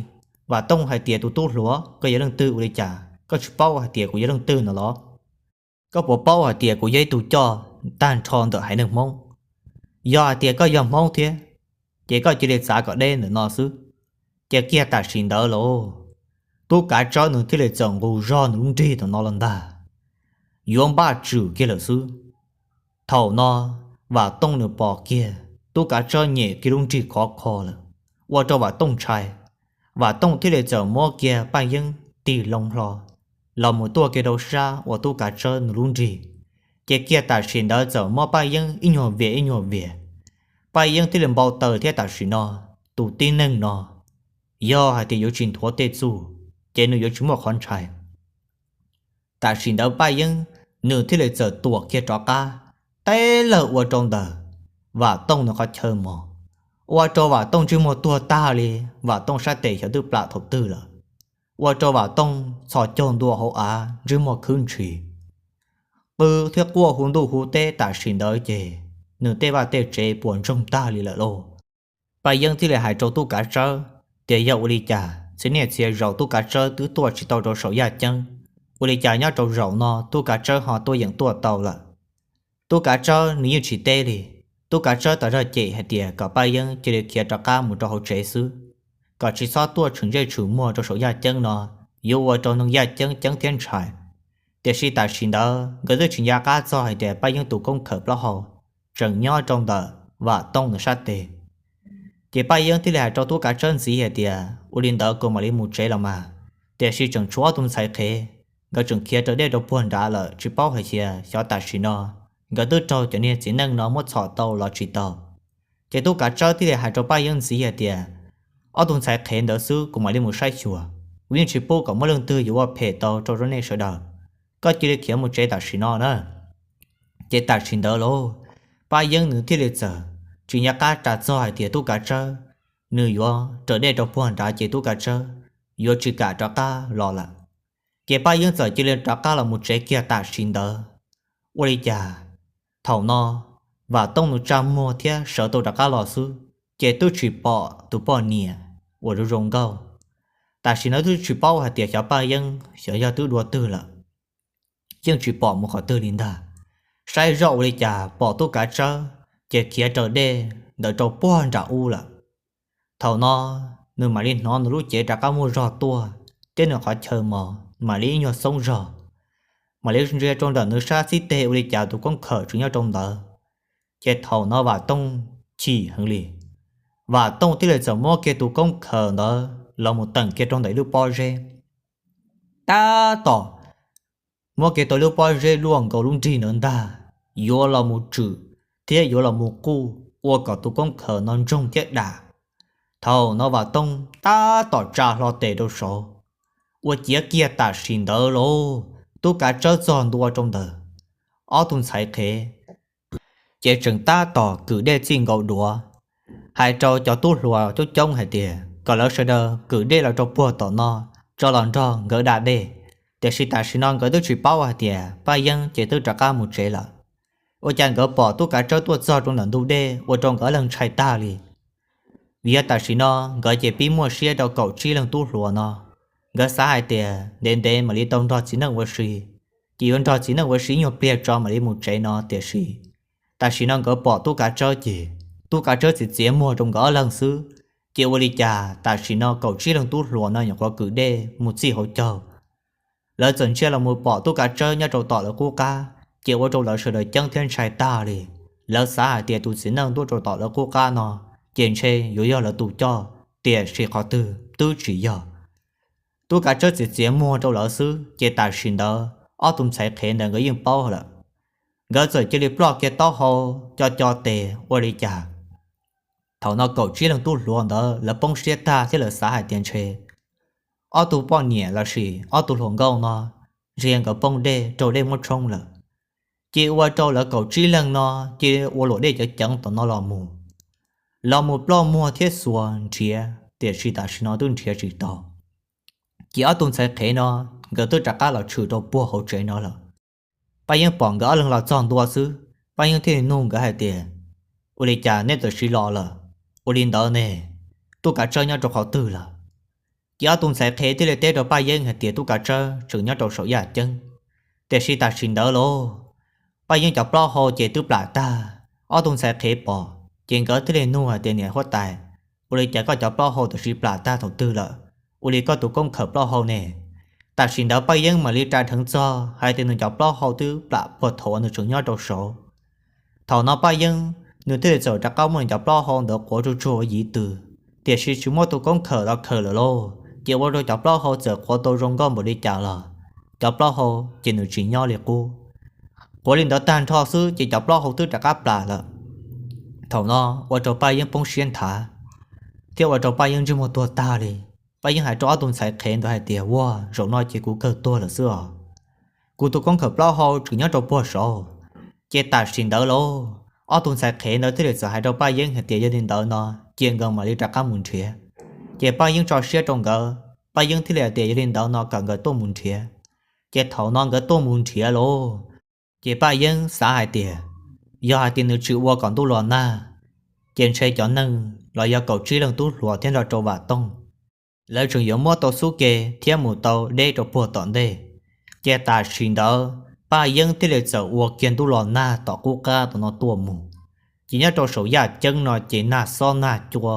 Vam Tooj hais tias, Tus tub hluas, koj yog leej twg ua li cas koj tsis paub hais tias kuv yog leej twg no los? Koj puas paub hais tias kuv yog ib tug coj tag nrho ntawm haiv neeg Hmoob? Yog hais tias koj yog Hmoob thiab, ces koj cia li txav kom deb ntawm no xwb. Ces kiag tam sim ntawd los tub kav tsawb nws thiaj li txawm nqus zog nws lub nrig tom no los ntag, yuav npaj tswm kiag lawm xwb. Thaum no Vam Tooj nws pom kiag tub kav tsawb nyem kiag lub nrig khov kho lawm, ua rau Vam Tooj ntshai. Vam Tooj thiaj li txawm muab kiag Paj Yeeb tig loo hlo los mus tuaj kiag rau sab uas tub kav tsawb nws lub nrig, ces kiag tam sim ntawd txawm muab Paj Yeeb ib nyuag vias ib nyuag vias. Paj Yeeb thiaj li npau taws thiab tam sim no tus tib neeg no yog hais tias yuav tsis nthuav tej txuj, ces nws yuav tsis muaj qhov ntshai. Tam sim ntawd Paj Yeeb nws thiaj li txawm tuam kiag rov qab teb lawg ua rau ntawm Vam Tooj nws qhov chaw mos, ua rau Vam Tooj ntsej muag tuag tag li. Vam Tooj sab tes xyov twb plam thaum twg lawm, ua rau Vam Tooj txhos caug ntua hauv av ntsej muag khwb ntshis, qw thiab quaj hu ntuj hu teb tam sim ntawd ces nws tej vaj tej tsev puas ntsoog tag li lawm lauj. Paj Yeeb thiaj li hais rau tub kav tsawb tias yog ua li cas txhia niaj txhia zaus tub kav tsawb twb tuaj tsis tau rau saum yaj ceeb, ua li cas nyob rau zaum no tub kav tsawb ho tuaj yeem tuaj tau lawm? Tub kav tsawb nws yeej tsis teb li. Tub kav tsawb tas zog cem hais tias kom Paj Yeeb cia li khiav rov qab mus rau hauv tsev xwb, kom tsis txhob tuaj tshwm ntsej tshwm muag rau saum yaj ceeb no, yuav ua rau neeg yaj ceeb ceeb thiab ntshai. Tiam sis tam sim ntawd nkawd twb tsis nco qab txog hais tias Paj Yeeb tus koob khawm plaub hau tseem nyob rau ntawm Vam Tooj nws sab tes. Ces Paj Yeeb thiaj li hais rau tub kav tsawb ntxiv hais tias ua li ntawd kuv mam li mus tsev los mas. Tiam sis tseem tshuav ob tug ntxhais qhev, nkawd tseem khiav raws dej rau puag nrad lawm tsis paub hais tias xyov tam sim no nkawd twb raug cov niag txiv neej no muab txhom tau los tsis tau. Ces tub kav tsawb thiaj li hais rau Paj Yeeb ntxiv hais tias ob tug ntxhais qhev ntawd xwb kuv mam li mus saib xyuas, kuv yeej tsis pub kom muaj leej twg yuav ua phem tau rau nej sawv daws. Koj cia li khiav mus tsev tam sim no na. Ces tam sim ntawd lauj, Paj Yeeb nws thiaj li txawm tsis nco qab ras txog hais tias tub kav tsawb nws yuav raws dej rau puag nrad ces tub kav tsawb yuav tsis kam rov qab los lawm. Ces Paj Yeeb txawm cia li rov qab los mus tsev kiag tam sim ntawd. Ua li cas thaum no Vam Tooj nws tsa muag thiab sawv tau rov qab los xwb, ces twb tsis pom tus poj niam uas zoo zoo nkauj. Tam sim no twb tsis paub hais tias xyov Paj Yeeb xyov yog twb dua twg lawm, yeej tsis pom mus qhov twg li ntag. Saib zoj ua li cas pom tub kav tsawb ces khiav raws dej ntawd rau puag nram ub lawm. Thaum no nws mam li hnov nws lub cev rov qab muaj zog tuaj, thiab nws qhov chaw mos mam li ib nyuag xoob zog. Mam li ntsia rau ntawm nws sab xib teg ua li cas tus koob khawm tseem nyob rau ntawd. Ces thaum no Vam Tooj chim heev li. Vam Tooj thiaj li txawm muab kiag tus koob khawm ntawd los mus teem kiag rau ntawm ib lub pob zeb. Tab tom muab kiag tau lub pob zeb luaj nkaus lub nrig ntawd ntag, yuav los mus tswm thiab yuav los mus quj ua kom tus koob khawm no ntsoog thiab dam. Thaum no Vam Tooj tab tom tsa hlo tes rau saud, ua ciav kiag tam sim ntawd lauj, tub kav tsawb txog ntua rau ntawd, ob tug ntxhais qhev ces tseem tab tom kwm dej txij nkaus duav, hais rau cov tub hluas coob coob hais tias kom lawv sawv daws kwm dej los rau puag tom no tso los nrog nkawd da dej. Tiam sis tam sim no nkawd twb tsis paub hais tias Paj Yeeb ces twb rov qab mus tsev lawm. Ua cas nkawd pom tub kav tsawb tuaj txog rau ntawm ntug dej ua rau nkawd leeg ntshai tag li. Vim yog tam sim no nkawd ces pib muaj siab rau kaum tsib leeg tub hluas no, nkawd xav hais tias ntev ntev mam li tau nrog txiv neej ua si, ces yuav nrog txiv neej ua si ib nyuag pliag tso mam li mus tsev no. Tiam sis tam sim no nkawd pom tub kav tsawb ces tub kav tsawb txiav txiav muag rau nkawd ob leeg xwb, Ces ua li cas tam sim no kaum tsib leeg tub hluas no nyuam qhuav kwm dej mus txij hauv caug, lawv txawm ntsia los mus pom tub kav tsawb nyob rau tom lawv qub qab, ces ua rau lawv sawv daws ceeb thiab ntshai tag li. Lawv xav hais tias tus txiv neej ntuaj rau tom lawv qub qab no ces ntshe yuav yog lawv tus coj, tiam sis qhov twg twb tsis yog. Tub kav tsawb txiav txiav muag rau lawv xwb, ces tam sim ntawd ob tug ntxhais qhev ntawd nkawd yeej paub lawm. Nkawd txawm cia li ploj kiag taub hau co co tes ua li cas. Thaum no kaum tsib leeg tub hluas ntawd lawv poob siab tag thiab lawv xav hais tias ntshe ob tug poj niam lossis ob tug hluas nkauj no ntshe nkawd poob dej raug dej muab tshoob lawm. Ces ua rau lawv kaum tsib leeg no cia li ua luam dej cov ceev tom no los mus, los mus ploj muag thiab xuas nrhiav, tiam sis tam sim no twb nrhiav tsis tau. Ces ob tug ntxhais qhev no nkawd twb rov qab los tshwm rau puag hauv tsev no lawm. Paj Yeeb pom nkawd ob leeg los txog ntua xwb, Paj Yeeb thiaj li nug nkawd hais tias, ua li cas neb txawm siv los lawm? Ua li ntawd ne, tub kav tsawb nyob rau qhov twg lawm? Ces ob tug ntxhais qhev thiaj li teb rau Paj Yeeb hais tias tub kav tsawb tseem nyob rau saum yaj ceeb, tiam sis tam sim ntawd lauj, Paj Yeeb cov plaub hau ces twb plam tag. Ob tug ntxhais qhev pom ces nkawd thiaj li nug hais tias niam huab tais, ua li cas koj cov plaub hau tam sim plam tag thaum twg lawm? Ua li koj tus koob khawm plaub hau ne? Tam sim ntawd Paj Yeeb mam li ras dheev txog hais tias nws cov plaub hau twb plam puag thaum uas nws tseem nyob rau saud. Thaum no Paj Yeeb nws thiaj li txawm rov qab muab nws cov plaub hau ntawd quav tsuj tsuag ua yiv tws, tiam sis tsis muaj tus koob khawm los khawm lawm lauj, ces ua rau cov plaub hau txawm quav tau zoo nkauj npaum li cas los cov plaub hau ces nws tsis nyob li qub. Quav li ntawd tag nrho xwb ces cov plaub hau twb rov qab plam lawm. Thaum no ua rau Paj Yeeb poob siab nthav, thiab ua rau Paj Yeeb ntsej muag tuag tag li. Paj Yeeb hais rau ob tug ntxhais qhev ntawd hais tias, ua, zaum no ces kuv kawg tuag lawm xwb os. Kuv tus koob khawm plaub hau tseem nyob rau puag saud. Ces tam sim ntawd lauj, ob tug ntxhais qhev ntawd thiaj li txawm hais rau Paj Yeeb hais tias yog li ntawd no cia nkawd mam li rov qab mus nrhiav. Ces Paj Yeeb tso siab rau nkawd, Paj Yeeb thiaj li hais tias yog li ntawd no kom nkawd tuaj mus nrhiav. Ces thaum no nkawd tuaj mus nrhiav lauj, ces Paj Yeeb xav hais tias yog hais tias nws tsis ua kom ntuj los nag, ces ntshe cov neeg los yog kaum tsib leeg tub hluas thiab nrog rau Vam Tooj, lawv tseem yuav muab tau xub ke thiab mus tau deb rau puag tom ntej. Ces tam sim ntawd Paj Yeeb thiaj li txawm ua kiag ntuj los nag tom qub qab tom no tuaj mus. Ces nyob rau saum yaj ceeb no ces nag xob nag cua,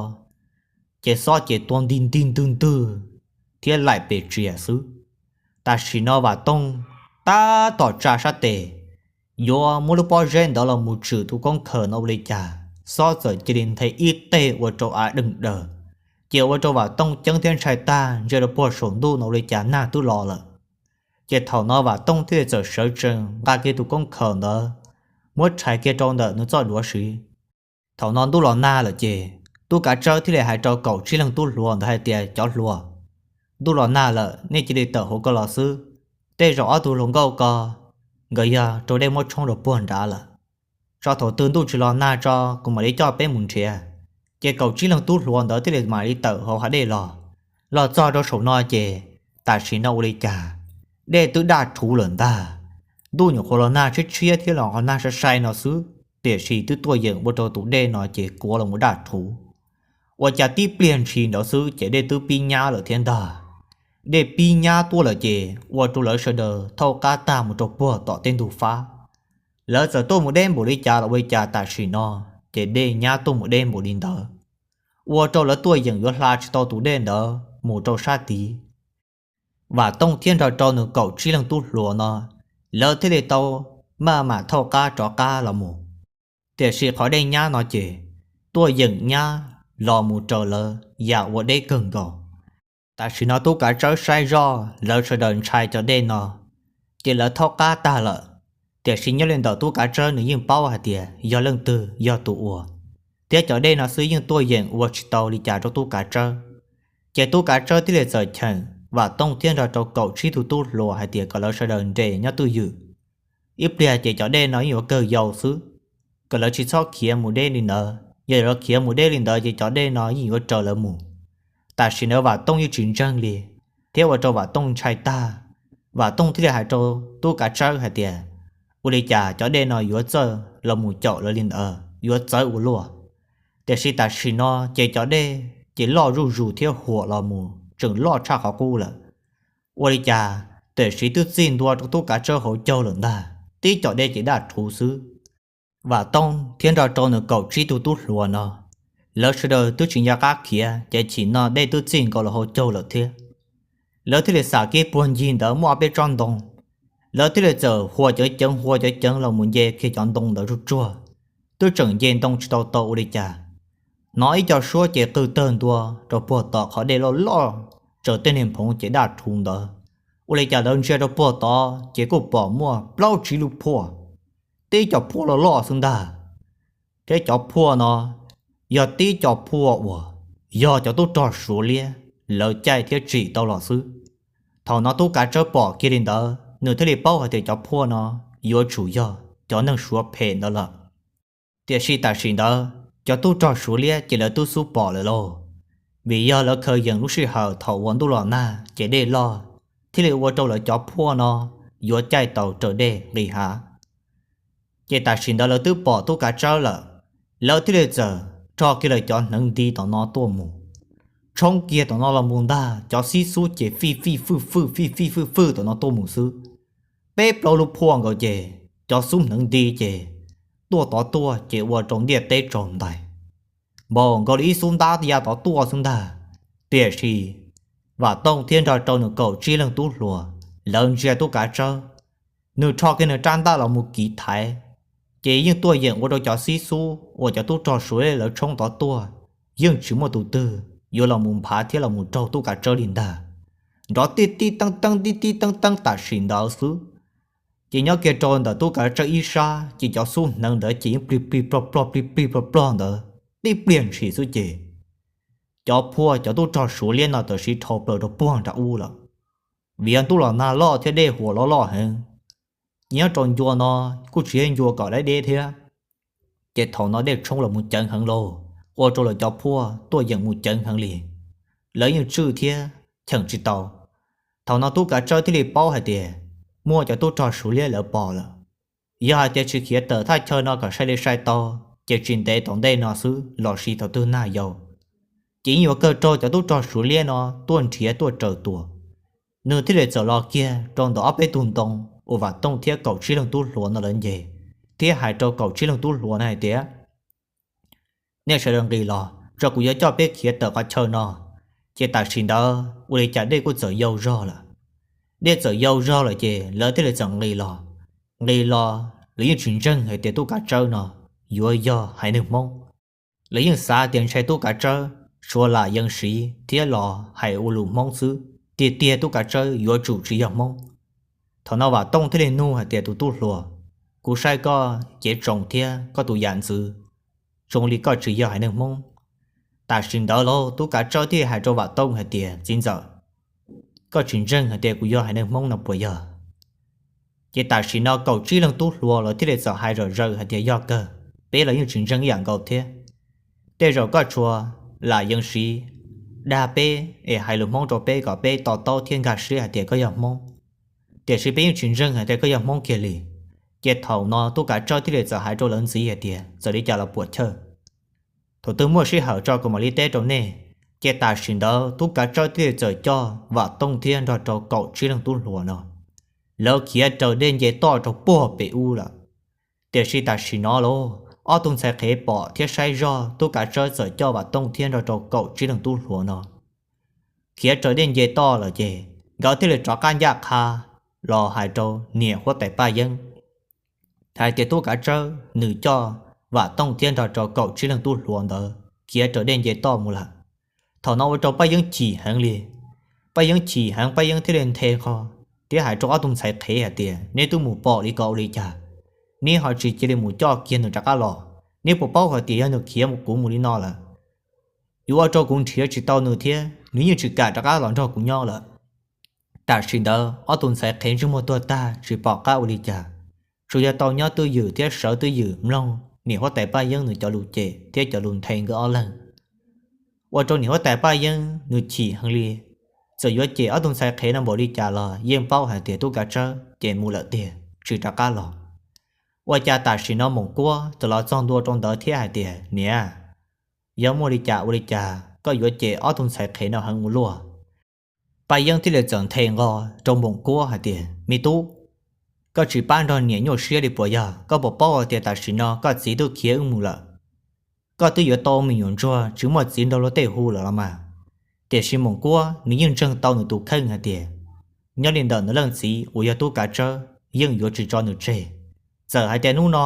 ces xob ces tua ntig ntig ntwg ntwg thiab laim pes tsias xwb. Tam sim no Vam Tooj tab tom tsa sab tes yuav muab lub pob zeb ntawd los mus tshwm tus koob khawm no ua li cas, xob txawm cia li nthe ib teg ua rau av deeg daws. Ces ua rau Vam Tooj ceeb thiab ntshai tag, ntsia rau puag saum ntuj no ua li cas nag twb los lawm. Ces thaum no Vam Tooj thiaj li txawm sawv tsees nqa kiag tus koob khawm ntawd, muab rhais kiag rau ntawm nws txoj duav siv. Thaum no ntuj los nag lawm ces tub kav tsawb thiaj li hais rau kaum tsib leeg tub hluas ntawd hais tias, cov hluas, ntuj los nag lawm, nej cia li tawm hauv ko los xwb. Tej zaum ob tug hluas nkauj ko nkawd yog raug dej muab tshoob rau puag nrad lawm. Tso thaum twg ntuj tsis los nag tso kuv mam li coj peb mus nrhiav. Ces kaum tsib leeg tub hluas ntawd thiaj li mam li tawm hauv hav dej los. Los txog rau saum no ces tam sim no ua li cas, dej twb daj rhuv lawm ntag. Ntuj nyuam qhuav los nag tshiab tshiab thiab los ho nag sai sai no xwb, tiam sis twb tuaj yeem ua rau tus dej no ces kuav los mus daj rhuv. Ua cas tib pliag ntshis ntawd xwb ces dej twb pib nyab lawm thiab ntag. Dej pib nyab tuaj lawm ces ua rau lawv sawv daws thaub qab tag mus rau puag tom tej ntug fab. Lawv txawm tuaj mus deb npaum li cas los ua li cas tam sim no ces dej nyab tuaj mus deb npaum li ntawd, ua rau lawv tuaj yeem yuav hla tsis tau tus dej ntawd mus rau sab tid. Vam Tooj thiab nrog rau nws kaum tsib leeg tub hluas no, lawv thiaj li tau maj mam thaub qab rov qab los mus. Tiam sis qhov dej nyab no ces tuaj yeem nyab los mus raws lawv yam ua deb kawg nkaus. Tam sim no tub kav tsawb saib zoj lawv sawv daws ntshai cov dej no, ces lawv thaub qab tag lawm. Tiam sis nyob li ntawm tub kav tsawb nws yeej paub hais tias yog leej twg yog tus ua, thiab cov dej no xwb yeej tuaj yeem ua tsis tau li cas rau tub kav tsawb. Ces tub kav tsawb thiaj li txawm cheem Vam Tooj thiab nrog rau kaum tsib tug tub hluas hais tias kom lawv sawv daws nres nyob twj ywm. Ib pliag ces cov dej no yeej yuav kawg yau xwb, kom lawv tsis txhob khiav mus deb li ntawd. Yog lawv khiav mus deb li ntawd ces cov dej no yeej yuav raws lawv mus. Tam sim ntawd Vam Tooj yeej tsis ntseeg li, thiab ua rau Vam Tooj ntshai tag. Vam Tooj thiaj li hais rau tub kav tsawb hais tias, ua li cas cov dej no yuav txawj los mus caum lawv li ntawd, yuav txawv ua luaj. Tiam sis tam sim no ces cov dej ces loj zuj zus thiab huam los mus tseem loj tshaj qhov qub lawm. Ua li cas tam sim twb txij ntua rau tub kav tsawb hauv caug lawm ntag, tib co dej ces daj rhuv xwb. Vam Tooj thiab nrog rau nws kaum tsib tug tub hluas no Lawv sawv daws twb tsis nco qab khiav ces chim no dej twb txij nkaus los hauv caug lawm thiab. Lawv thiaj li xam kiag puag ncig ntawd muaj ob peb tsob ntoo, lawv thiaj li txawm huas cov ceev huas cov ceev los mus nce kiag cov ntoo ntawd tsuj tsuag, twb tseem nce ntoo tsis tau tau ua li cas. Hnov ib co suab ces qw tawg ntua rau puag tom qhov dej loj loj, tsaws tej niag nphoov ces daj rhuv ntawd. Ua li cas lawv ntsia rau puag tod ces kuj pom muaj plaub tsib lub phuaj, tib cov phuaj loj loj xwb ntag. Thiab cov phuaj no yog tib cov phuaj uas yog cov tub rog Suav liab lawv caij thiab tsim tau los xwb. Thaum no tub kav tsawb pom kiag li ntawd nws thiaj li paub hais tias cov phuaj no yuav tsum yog cov neeg Suav phem ntawd lawm. Tiam sis tam sim ntawd cov tub rog Suav liab ces lawv twb xub pom lawm lauj, vim yog lawv khaws yeem lub sij hawm thaum uas ntuj los nag ces dej loj, thiaj li ua rau lawv cov phuaj no yuav caij tau raws dej nqis hav. Ces tam sim ntawd lawv twb pom tub kav tsawb lawm, lawv thiaj li txawm rho kiag lawv cov hneev nti tom no tuaj mus, tshoob kiag tom no los mus ntag. Cov xib xub ces fij fij fwj fwj fij fij fwj fwj tom no tuaj mus xwb. Peb plaub lub phuaj nkaus ces cov xub hneev nti ces tuaj tod tuaj ces ua rau ntiaj teb tsaus ntais, npaum nkaus li ib xub ntab ya tod tuaj xwb ntag. Tiam sis Vam Tooj thiab nrog rau nws kaum tsib leeg tub hluas, lawv ntsia tub kav tsawb, nws rho kiag nws rab ntaj los mus kiv thaiv, ces yeej tuaj yeem ua rau cov xib xub uas cov tub rog Suav lawv tshoob tod tuaj, yeej tsis muaj tus twg yuav los mus nphav thiab los mus raug tub kav tsawb li ntag. Nrov tib tib teeb teeb tib tib teeb teeb tam sim ntawd xwb, ces nyob kiag rau ntawm tub kav tsawb ib sab ces cov xub hneev ntawd ces yeej plig plig plog plog plig plig plog plog ntawd, tib pliag ntshis xwb ces cov phuaj cov tub rog Suav liab no txawm siv dhau plaws rau puag nram ub lawm. Vim yog ntuj los nag loj thiab dej huam loj loj heev, nyob rau ncua no kuj tsis yog ncua kom deb deb thiab, ces thaum no dej tshoob los mus ceev heev lauj, ua rau lawv cov phuaj tuaj yeem mus ceev heev li, lawv yeej tswj thiab cheem tsis tau. Thaum no tub kav tsawb thiaj li paub hais tias muaj cov tub rog Suav liab lawv pom lawm. Yog hais tias tsis khiav tawm thaj chaw no kom sai li sai tau, ces tsis ntev tom ntej no xwb los sis thaum twg nag yau, ces yeej yuav kawg raug cov tub rog Suav liab no tuaj nrhiav tuaj raws tua. Nws thiaj li txawm los kiag rau ntawm ob peb tug ntoo uas Vam Tooj thiab kaum tsib leeg tub hluas no lawv nce, thiab hais rau kaum tsib leeg tub hluas no hais tias, nej sawv daws nqis los tso kuv yuav coj peb khiav tawm qhov chaw no. Ces tam sim ntawd ua li cas dej kuj txawm yau zog lawm. Dej txawm yau zog lawm ces lawv thiaj li txawm nqis los. Nqis los lawv yeej tsis ntseeg hais tias tub kav tsawb no yuav yog haiv neeg Hmoob. Lawv yeej xav tias ntshai tub kav tsawb suav lam yees siv thiab los hais ua lus Hmoob xwb, tiag tiag tub kav tsawb yuav tsum tsis yog Hmoob. Thaum no Vam Tooj thiaj li nug hais tias, tus tub hluas, kuv saib koj cev tsoos thiab koj tus yam ntxwv zoo li koj tsis yog haiv neeg Hmoob. Tam sim ntawd lauj tub kav tsawb thiaj hais rau Vam Tooj hais tias, txiv ntxawm, koj tsis ntseeg hais tias kuv yog haiv neeg Hmoob no puas yog? Ces tam sim no kaum tsib leeg tub hluas lawv thiaj li txawm hais zom zaws hais tias, yog kawg, peb los yeej tsis ntseeg ib yam nkaus thiab. Tej zaum koj tsuas lam yees siv dag peb es hais lus Hmoob rau peb kom peb to taub thiab nkag siab hais tias koj yog Hmoob, tiam sis peb yeej tsis ntseeg hais tias koj yog Hmoob kiag li. Ces thaum no tub kav tsawb thiaj li txawm hais rau lawv ntxiv hais tias, txawm li cas los puam chawj, thaum twg muaj sij hawm tso kuv mam li teb rau nej. Ces tam sim ntawd tub kav tsawb thiaj li txawm coj Vam Tooj thiab nrog rau kaum tsib leeg tub hluas no, lawv khiav raws dej nce toj rau puag pem ub lawm. Tiam sis tam sim no lauj, ob tug ntxhais qhev pom thiab saib zoj tub kav tsawb txawm coj Vam Tooj thiab nrog rau kaum tsib leeg tub hluas no khiav raws dej nce toj lawm ces nkawd thiaj li rov qab ncaj qha los hais rau niam huab tais Paj Yeeb hais tias tub kav tsawb nws coj Vam Tooj thiab nrog rau kaum tsib leeg tub hluas ntawd khiav raws dej nce toj mus lawm. Thaum no ua rau Paj Yeeb chim heev li. Paj Yeeb chim heev, Paj Yeeb thiaj li nthe nqho thiab hais rau ob tug ntxhais qhev hais tias, neb twb mus pom li ko ua li cas? Neb ho tsis cia li mus coj kiag nws rov qab los? Neb puas paub hais tias yog nws khiav mus kuv mus li no lawm, yuav ua rau kuv nrhiav tsis tau nws thiab nws yeej tsis kam rov qab los nrog kuv nyob lawm. Tam sim ntawd ob tug ntxhais qhev ntsej muag tuag tag tsis pom qab ua li cas, tsuas yog tau nyob twj ywm thiab sawv twj ywm mloog niam huab tais Paj Yeeb nws cov lus cem thiab cov lus nthe nkawd ob leeg. Ua rau niam huab tais Paj Yeeb nws chim heev li, txawm yuav cem ob tug ntxhais qhev no npaum li cas los yeej paub hais tias tub kav tsawb ces mus lawm tiag tsis rov qab los. Ua cas tam sim no Moom Kuab txawm los txog ntua rau ntawd thiab hais tias, niam, yog muaj li cas ua li cas koj yuav cem ob tug ntxhais qhev no heev ua luaj? Paj Yeeb thiaj li txawm nthe nqho rau Moom Kuab hais tias, me tub, koj tsis pab nrog niam nyuaj siab li puas yog? Koj puas paub hais tias tam sim no koj txiv twb khiav wb mus lawm? koj twb yuav tau me nyuam ntsuag tsis muaj txiv nrog luag tej hu lawm los mas. Tiam sis Moos Kuab nws yeej ntseeg tau nws tus kheej hais tias nyob li ntawm nws leej txiv uas yog Tub Kav Tsawb yeej yuav tsis tso nws tseg. Txawm hais tias hnub no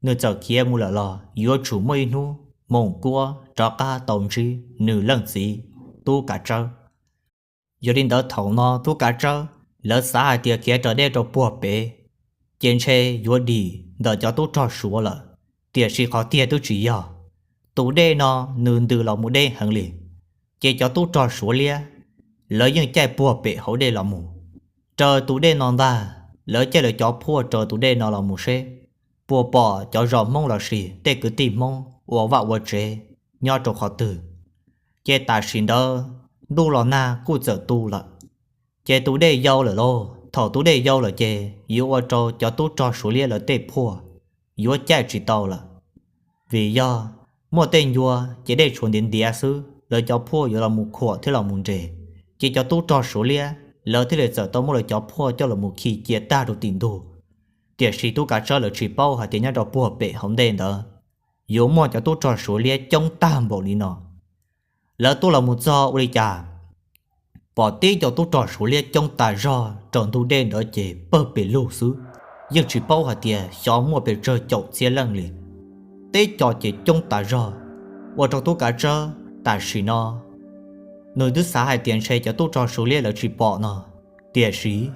nws txawm khiav mus lawm los yuav tsum muaj ib hnub Moos Kuab rov qab tau ntsib nws leej txiv Tub Kav Tsawb. Yog li ntawd thaum no Tub Kav Tsawb lawv xav hais tias khiav raws dej rau puag pem ces ntshe yuav dim ntawm cov tub rog Suav lawm, tiam sis qhov tiag twb tsis yog. Tus dej no nws ntws los mus deb heev li, ces cov tub rog Suav liab lawv yeej caij puag pem hauv dej los mus. Raws tus dej no ntag, lawv caij lawv cov phuaj raws tus dej no los mus seb puas pom cov zos Hmoob los sis tej kwv tij Hmoob ua vaj ua tsev nyob rau qhov twg. Ces tam sim ntawd ntuj los nag kuj txawm tu lawm, ces tus dej yau lawm lauj. Thaum tus dej yau lawm ces yuav ua rau cov tub rog Suav liab lawv tej phuaj yuav caij tsis tau lawm, vim yog muaj tej ncua ces dej tshuav ntiav ntiav xwb, lawv cov phuaj yuav los mus khuam thiab los mus nres. Ces cov tub rog Suav liab lawv thiaj li txawm tau muab lawv cov phuaj coj los mus khi cia tag rau tim ntug. Tiam sis Tub Kav Tsawb lawv tsis paub hais tias nyob rau puag pem hauv ntej ntawd yuav muaj cov tub rog Suav liab coob tag npaum li no. Lawv tuaj los mus txog ua li cas pom tib co tub rog Suav liab coob tas zog rau ntug dej ntawd ces pawg pes lug xwb, yeej tsis paub hais tias xyov muaj pes tsawg caum txhiab leej li. Tib co ces coob tas zog, ua rau Tub Kav Tsawb tam sim no nws twb xav hais tias ntshe cov tub rog Suav liab lawv tsis pom no, tiam sis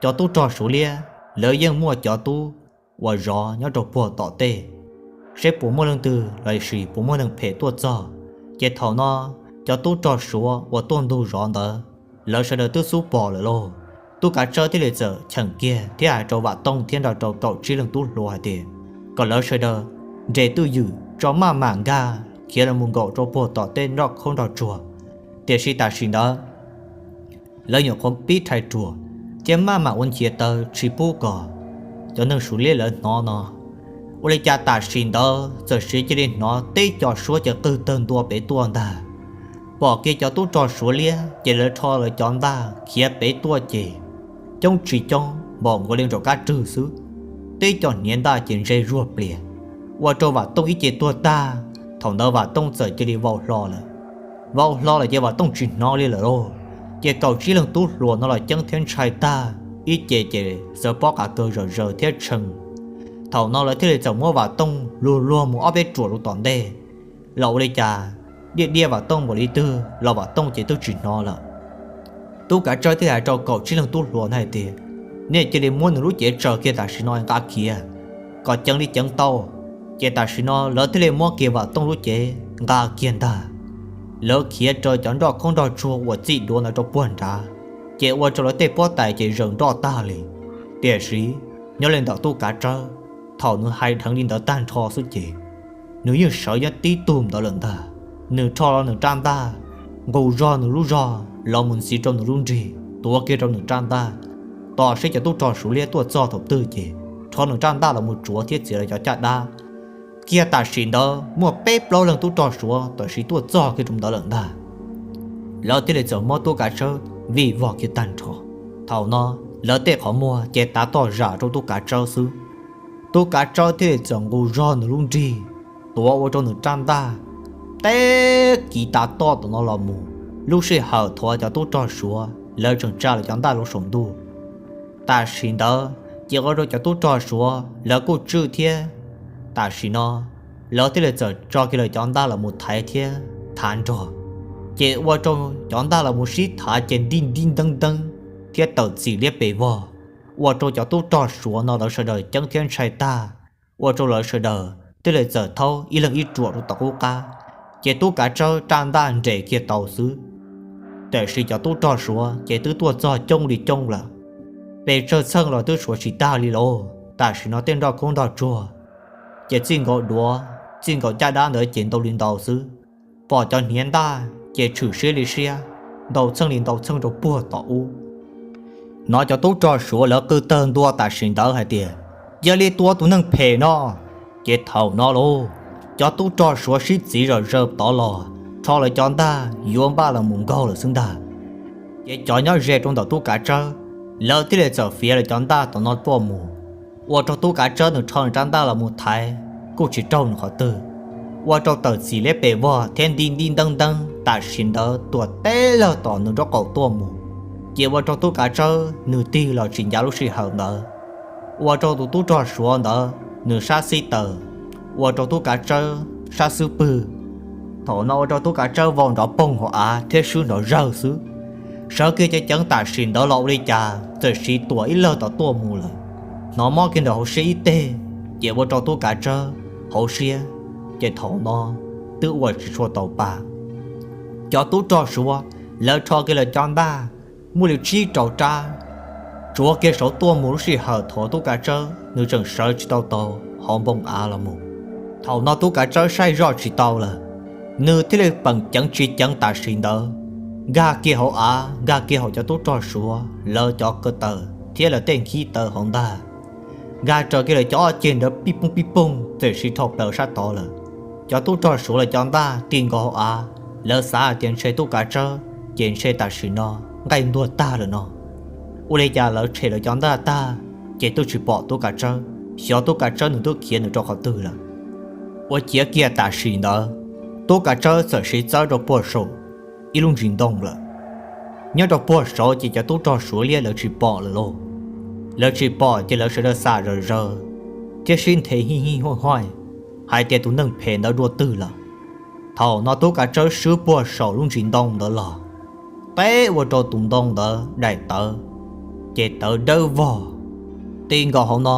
cov tub rog Suav liab lawv yeej muaj cov tub uas zov nyob rau puag tom tej, seb puas muaj leej twg los sis puas muaj neeg phem tuaj txog. Ces thaum no cov tub rog Suav uas tuaj ntug zov ntawd, lawv sawv daws twb xub pom lawm lauj. Tub Kav Tsawb thiaj li txawm cheem kiag thiab hais rau Vam Tooj thiab nrog rau kaum tsib leej tub hluas hais tias kom lawv sawv daws nres twj ywm tso maj mam nkag khiav los mus nkaum rau puag tom tej nroj khaub nroj tsuag. Tiam sis tam sim ntawd lawv nyuam qhuav pib rhais ruam thiab maj mam ua nchiav taw tsis pub kom cov neeg Suav liab lawv hnov no. Ua li cas tam sim ntawd txawm siv cia li hnov teb co suab ces qwg tawg ntua pem tuaj ntag. Pom kiag cov tub rog Suav liab ces lawv rho lawv cov ntaj khiav pem tuaj ces coob tsis coob npaum nkaus li nraum kab rwg xwb. Teb co hniav ntaj ces ntse zuag plias, ua rau Vam Tooj ib ce tuag tag. Thaum ntawd Vam Tooj txawm cia li vau hlo lawm. Vau hlo lawm ces Vam Tooj tsis hnov li lawm lauj. Ces kaum tsib leeg tub hluas no los ceeb thiab ntshai tag, ib ce ces txawm pob qav kaws zom zaws thiab tshee. Thaum no lawv thiaj li txawm muab Vam Tooj luag luag mus ob peb ruam rau tom ntej, los ua li cas diaj diaj Vam Tooj npaum li twg los Vam Tooj ces twb tsis hnov lawm. Tub Kav Tsawb thiaj hais rau kaum tsib leeg tub hluas na hais tias nej cia li muab nws lub cev tsaws kiag tam sim no nqa khiav kom ceev li ceev tau. Ces tam sim no lawv thiaj li muab kiag Vam Tooj lub cev nqa kiag ntag. Lawv khiav raws cov nroj khaub nroj tsuag uas txij duav ntawd rau puag nrad, ces ua rau lawv tej pob tais ces zaws nroj tag li. Tiam sis nyob li ntawm Tub Kav Tsawb, thaum nws hais dheev li ntawd tag nrho xwb ces nws yeej sawv nyob tib tug ntawd lawm ntag. Nws rho los nws rab ntaj nqus zog nws lub zog los mus ntxiv rau nws lub nrig tuav kiag rau nws rab ntaj, tos seb cov tub rog Suav liab tuaj txog thaum twg ces rho nws rab ntaj los mus tsuav thiab txiav lawv cov caj dab. Kiag tam sim ntawd muaj peb plaub leeg tub rog Suav tam sim tuaj txog kiag rau ntawd lawm ntag. Lawv thiaj li txawm muab Tub Kav Tsawb vij vog kiag tag nrho. Thaum no lawv tej qhov muag ces tav toj zam rau Tub Kav Tsawb xwb. Tub Kav Tsawb thiaj li txawm nqus zog nws lub nrig tuav ua rau nws rab ntaj, teb kiv tav toj tom no los mus. Lub sij hawm thaum cov tub rog Suav lawv tseem tsa lawv cov ntaj rau saum ntuj, tam sim ntawd ces ua rau cov tub rog Suav lawv kuj tswj thiab. Tam sim no lawv thiaj li txawm tso kiag lawv cov ntaj los mus thaiv thiab thav nrog, ces ua rau cov ntaj los mus sib thav ces ntij ntij nteeb nteeb thiab tawm txim liab pes vog, ua rau cov tub rog Suav no lawv sawv daws ceeb thiab ntshai tag, ua rau lawv sawv daws thiaj li txawm thaub ib leeg ib ruam rau tom qub qab, ces Tub Kav Tsawb rab ntaj nres kiag tau xwb. Tiam sis cov tub rog Suav ces twb tuaj txog coob li coob lawm, pes tsawg txheej los twb suav tsis tag li lauj. Tam sim no tej nroj khaub nroj tsuag ces txij nkaus duav txij nkaus caj dab ntawd ces ntau li ntau xwb. Pom cov hniav ntaj ces tshwm siab li siab, ntau txheej li ntau txheej rau puag tom ub. Hnov cov tub rog Suav lawv qw tawg ntua tam sim ntawd hais tias, Cia li tua tus neeg phem no! Ces thaum no lauj, cov tub rog Suav sib txiv zom zaws tod los rho lawv cov ntaj yuav npaj los mus nkaug lawm xwb ntag. Ces cov nyob ze rau ntawm Tub Kav Tsawb, lawv thiaj li txawm fiav lawv cov ntaj tom no tuaj mus, ua rau Tub Kav Tsawb nws rho nws rab ntaj los mus thaiv kuj tsis raug nws qhov twg. ua rau tawm txim liab pes vog thiab nti nti nteeb nteeb tam sim ntawd tuam teb lawg tom nws nraub qaum tuaj mus. Ces ua rau tub kav tsawb nws tig los tsis ncav lub sij hawm ntawd, ua rau tus tub rog suav ntawd nws sab xib taws, ua rau tub kav tsawb sab xub pwg. Thaum no ua rau tub kav tsawb vau nrov poog hauv av thiab swb nrov zawg xwb. Sawv kiag ceev ceev tam sim ntawd los ua li cas txawm siv tuam ib lawg tom tuaj mus lawm. Hnov mob kiag ntawm hauv siab ib teg, ces ua rau tub kav tsawb hauv siab, ces thaum no twb ua tsis tshua tau pa. Cov tub rog suav lawv rho kiag lawv cov ntaj muaj li tsib rau rab, tsuav kiag saud tuaj mus lub sij hawm thaum tub kav tsawb nws tseem sawv tsis tau taus hauv npoo av los mus. Thaum no tub kav tsawb saib zoj tsis tau lawm, nws thiaj li peem ceev tsis ceev tam sim ntawd, nkag kiag hauv av, nkag kiag hauv cov tub rog suav lawv cov ko taw thiab lawv tej nkhib taw hauv ntag. Nkag raws kiag lawv cov ob ceg ntawd pij pooj pij pooj txawm siv dhau plaws sab tod lawm. Cov tub rog suav lawv cov ntaj ti nkaus hauv av, lawv xav hais tias ntshe tub kav tsawb ces ntshe tam sim no nqaij ntuag tag lawm no. Ua li cas lawv tshem lawv cov ntaj tag, ces twb tsis pom tub kav tsawb, xyov tub kav tsawb nws twb khiav nws rau qhov twg lawm. Ua ciav kiag tam sim ntawd, tub kav tsawb txawm siv txawb rau puag saum ib lub ntsis ntoo lawm. Nyob rau puag saud ces cov tub rog suav liab lawv tsis pom lawm lauj. Lawv tsis pom ces lawv sawv daws xam zawm zaws thiab sib nthe hij hij hoj hoj hais tias tus neeg phem ntawd dua twg lawm. Thaum no tub kav tsawb swb puag saum lub ntsis ntoo ntawd los, teb ua rau tus ntoo ntawd daim tawv, ces tawv dawb vog. Ti nkaus hauv no,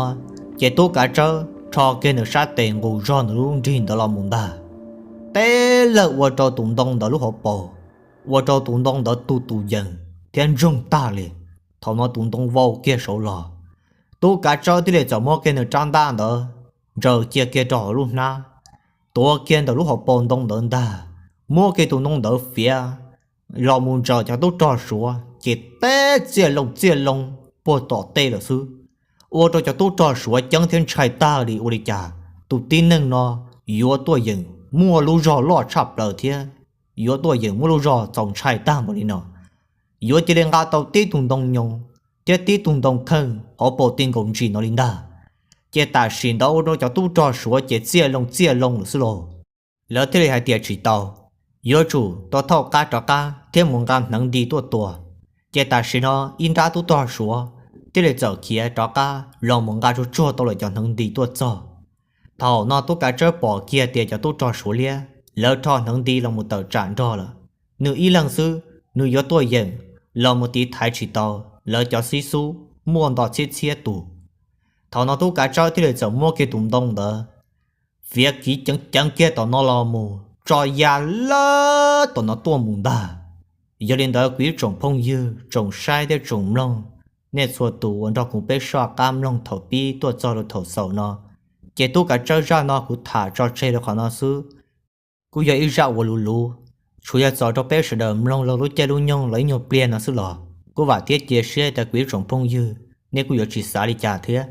ces tub kav tsawb rho kiag nws sab tes nqus zog nws lub nrig ntawd los mus ntag. Teb lawg ua rau tus ntoo ntawd lub hauv paus, ua rau tus ntoo ntawd tu tus yees thiab ntsoog tag li. Thaum no tus ntoo vau kiag saud los, tub kav tsawb thiaj li txawm muab kiag nws rab ntaj ntawd ntsaws cia kiag rau hauv lub hnab, tuav kiag ntawm lub hauv paus ntoo ntawd ntag, muab kiag tus ntoo ntawd fiav los mus ntsaws cov tub rog suav ces teb txiaj loo txiaj loo puag tom tej lawm xwb. Ua rau cov tub rog suav ceeb thiab ntshai tag li ua li cas tus tib neeg no yuav tuaj yeem muaj lub zog loj tshaj plaws thiab yuav tuaj yeem muaj lub zog txaus ntshai tag npaum li no, yuav cia li nqa tau tib tug ntoo nyoos thiab tib tug ntoo kheej hauv paus ti nkaus ntsis no li ntag. Ces tam sim ntawd ua rau cov tub rog suav ces txiaj loo txiaj loo lawm xwb lauj. Lawv thiaj li hais tias tsis tau, yuav tsum tau thauj qab rov qab thiab mus nqa hneev nti tuaj tua. Ces tam sim no ib nrab tub rog suav thiaj li txawm khiav rov qab los mus nqa tsuag tsuag tau lawm cov hneev nti tuaj txog. Thaum no tub kav tsawb pom kiag tias cov tub rog suav liab lawv rho hneev nti los mus tawm tsam nrog lawm, nws ib leeg xwb nws yuav tuaj yeem los mus tiv thaiv tsis tau lawv cov xib xub muaj nto txhiab txhiab tus. Thaum no tub kav tsawb thiaj li txawm muab kiag tus ntoo ntawd fiav kiv ceev ceev kiag tom no los mus tso ya lawm tom no tuaj mus ntag. Yog li ntawd kuv ib tsoom phooj ywg, tsoom saib thiab tsoom mloog, nej txhua tus uas nrog kuv peb soj qab mloog thaum pib tuaj txog rau thaum xaus no, ces tub kav tsawb zaj no kuv tham tso tseg rau qhov no xwb. Kuj yog ib zaj uas luv luv, tsuas yog txaus rau peb sawv daws mloog laug lub caij lub nyoog los ib nyuag pliag no xwb los kuj vam thiab cia siab tias kuv ib tsoom phooj ywg nej kuj yuav tsis xav li cas thiab,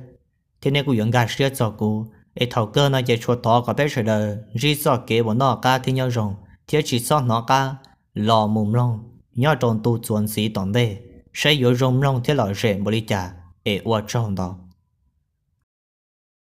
thiab nej kuj yuav nkag siab txog kuv. Es thaum kawg no ces tsuas thov kom peb sawv daws ntsib txoj kev uas noj qab thiab nyob zoo, thiab tsis txhob hnov qab los mus mloog nyob rau ntu txuas ntxiv tom ntej, saib yuav zoo mloog thiab lom zem npaum li cas. Es ua tsaug ntau.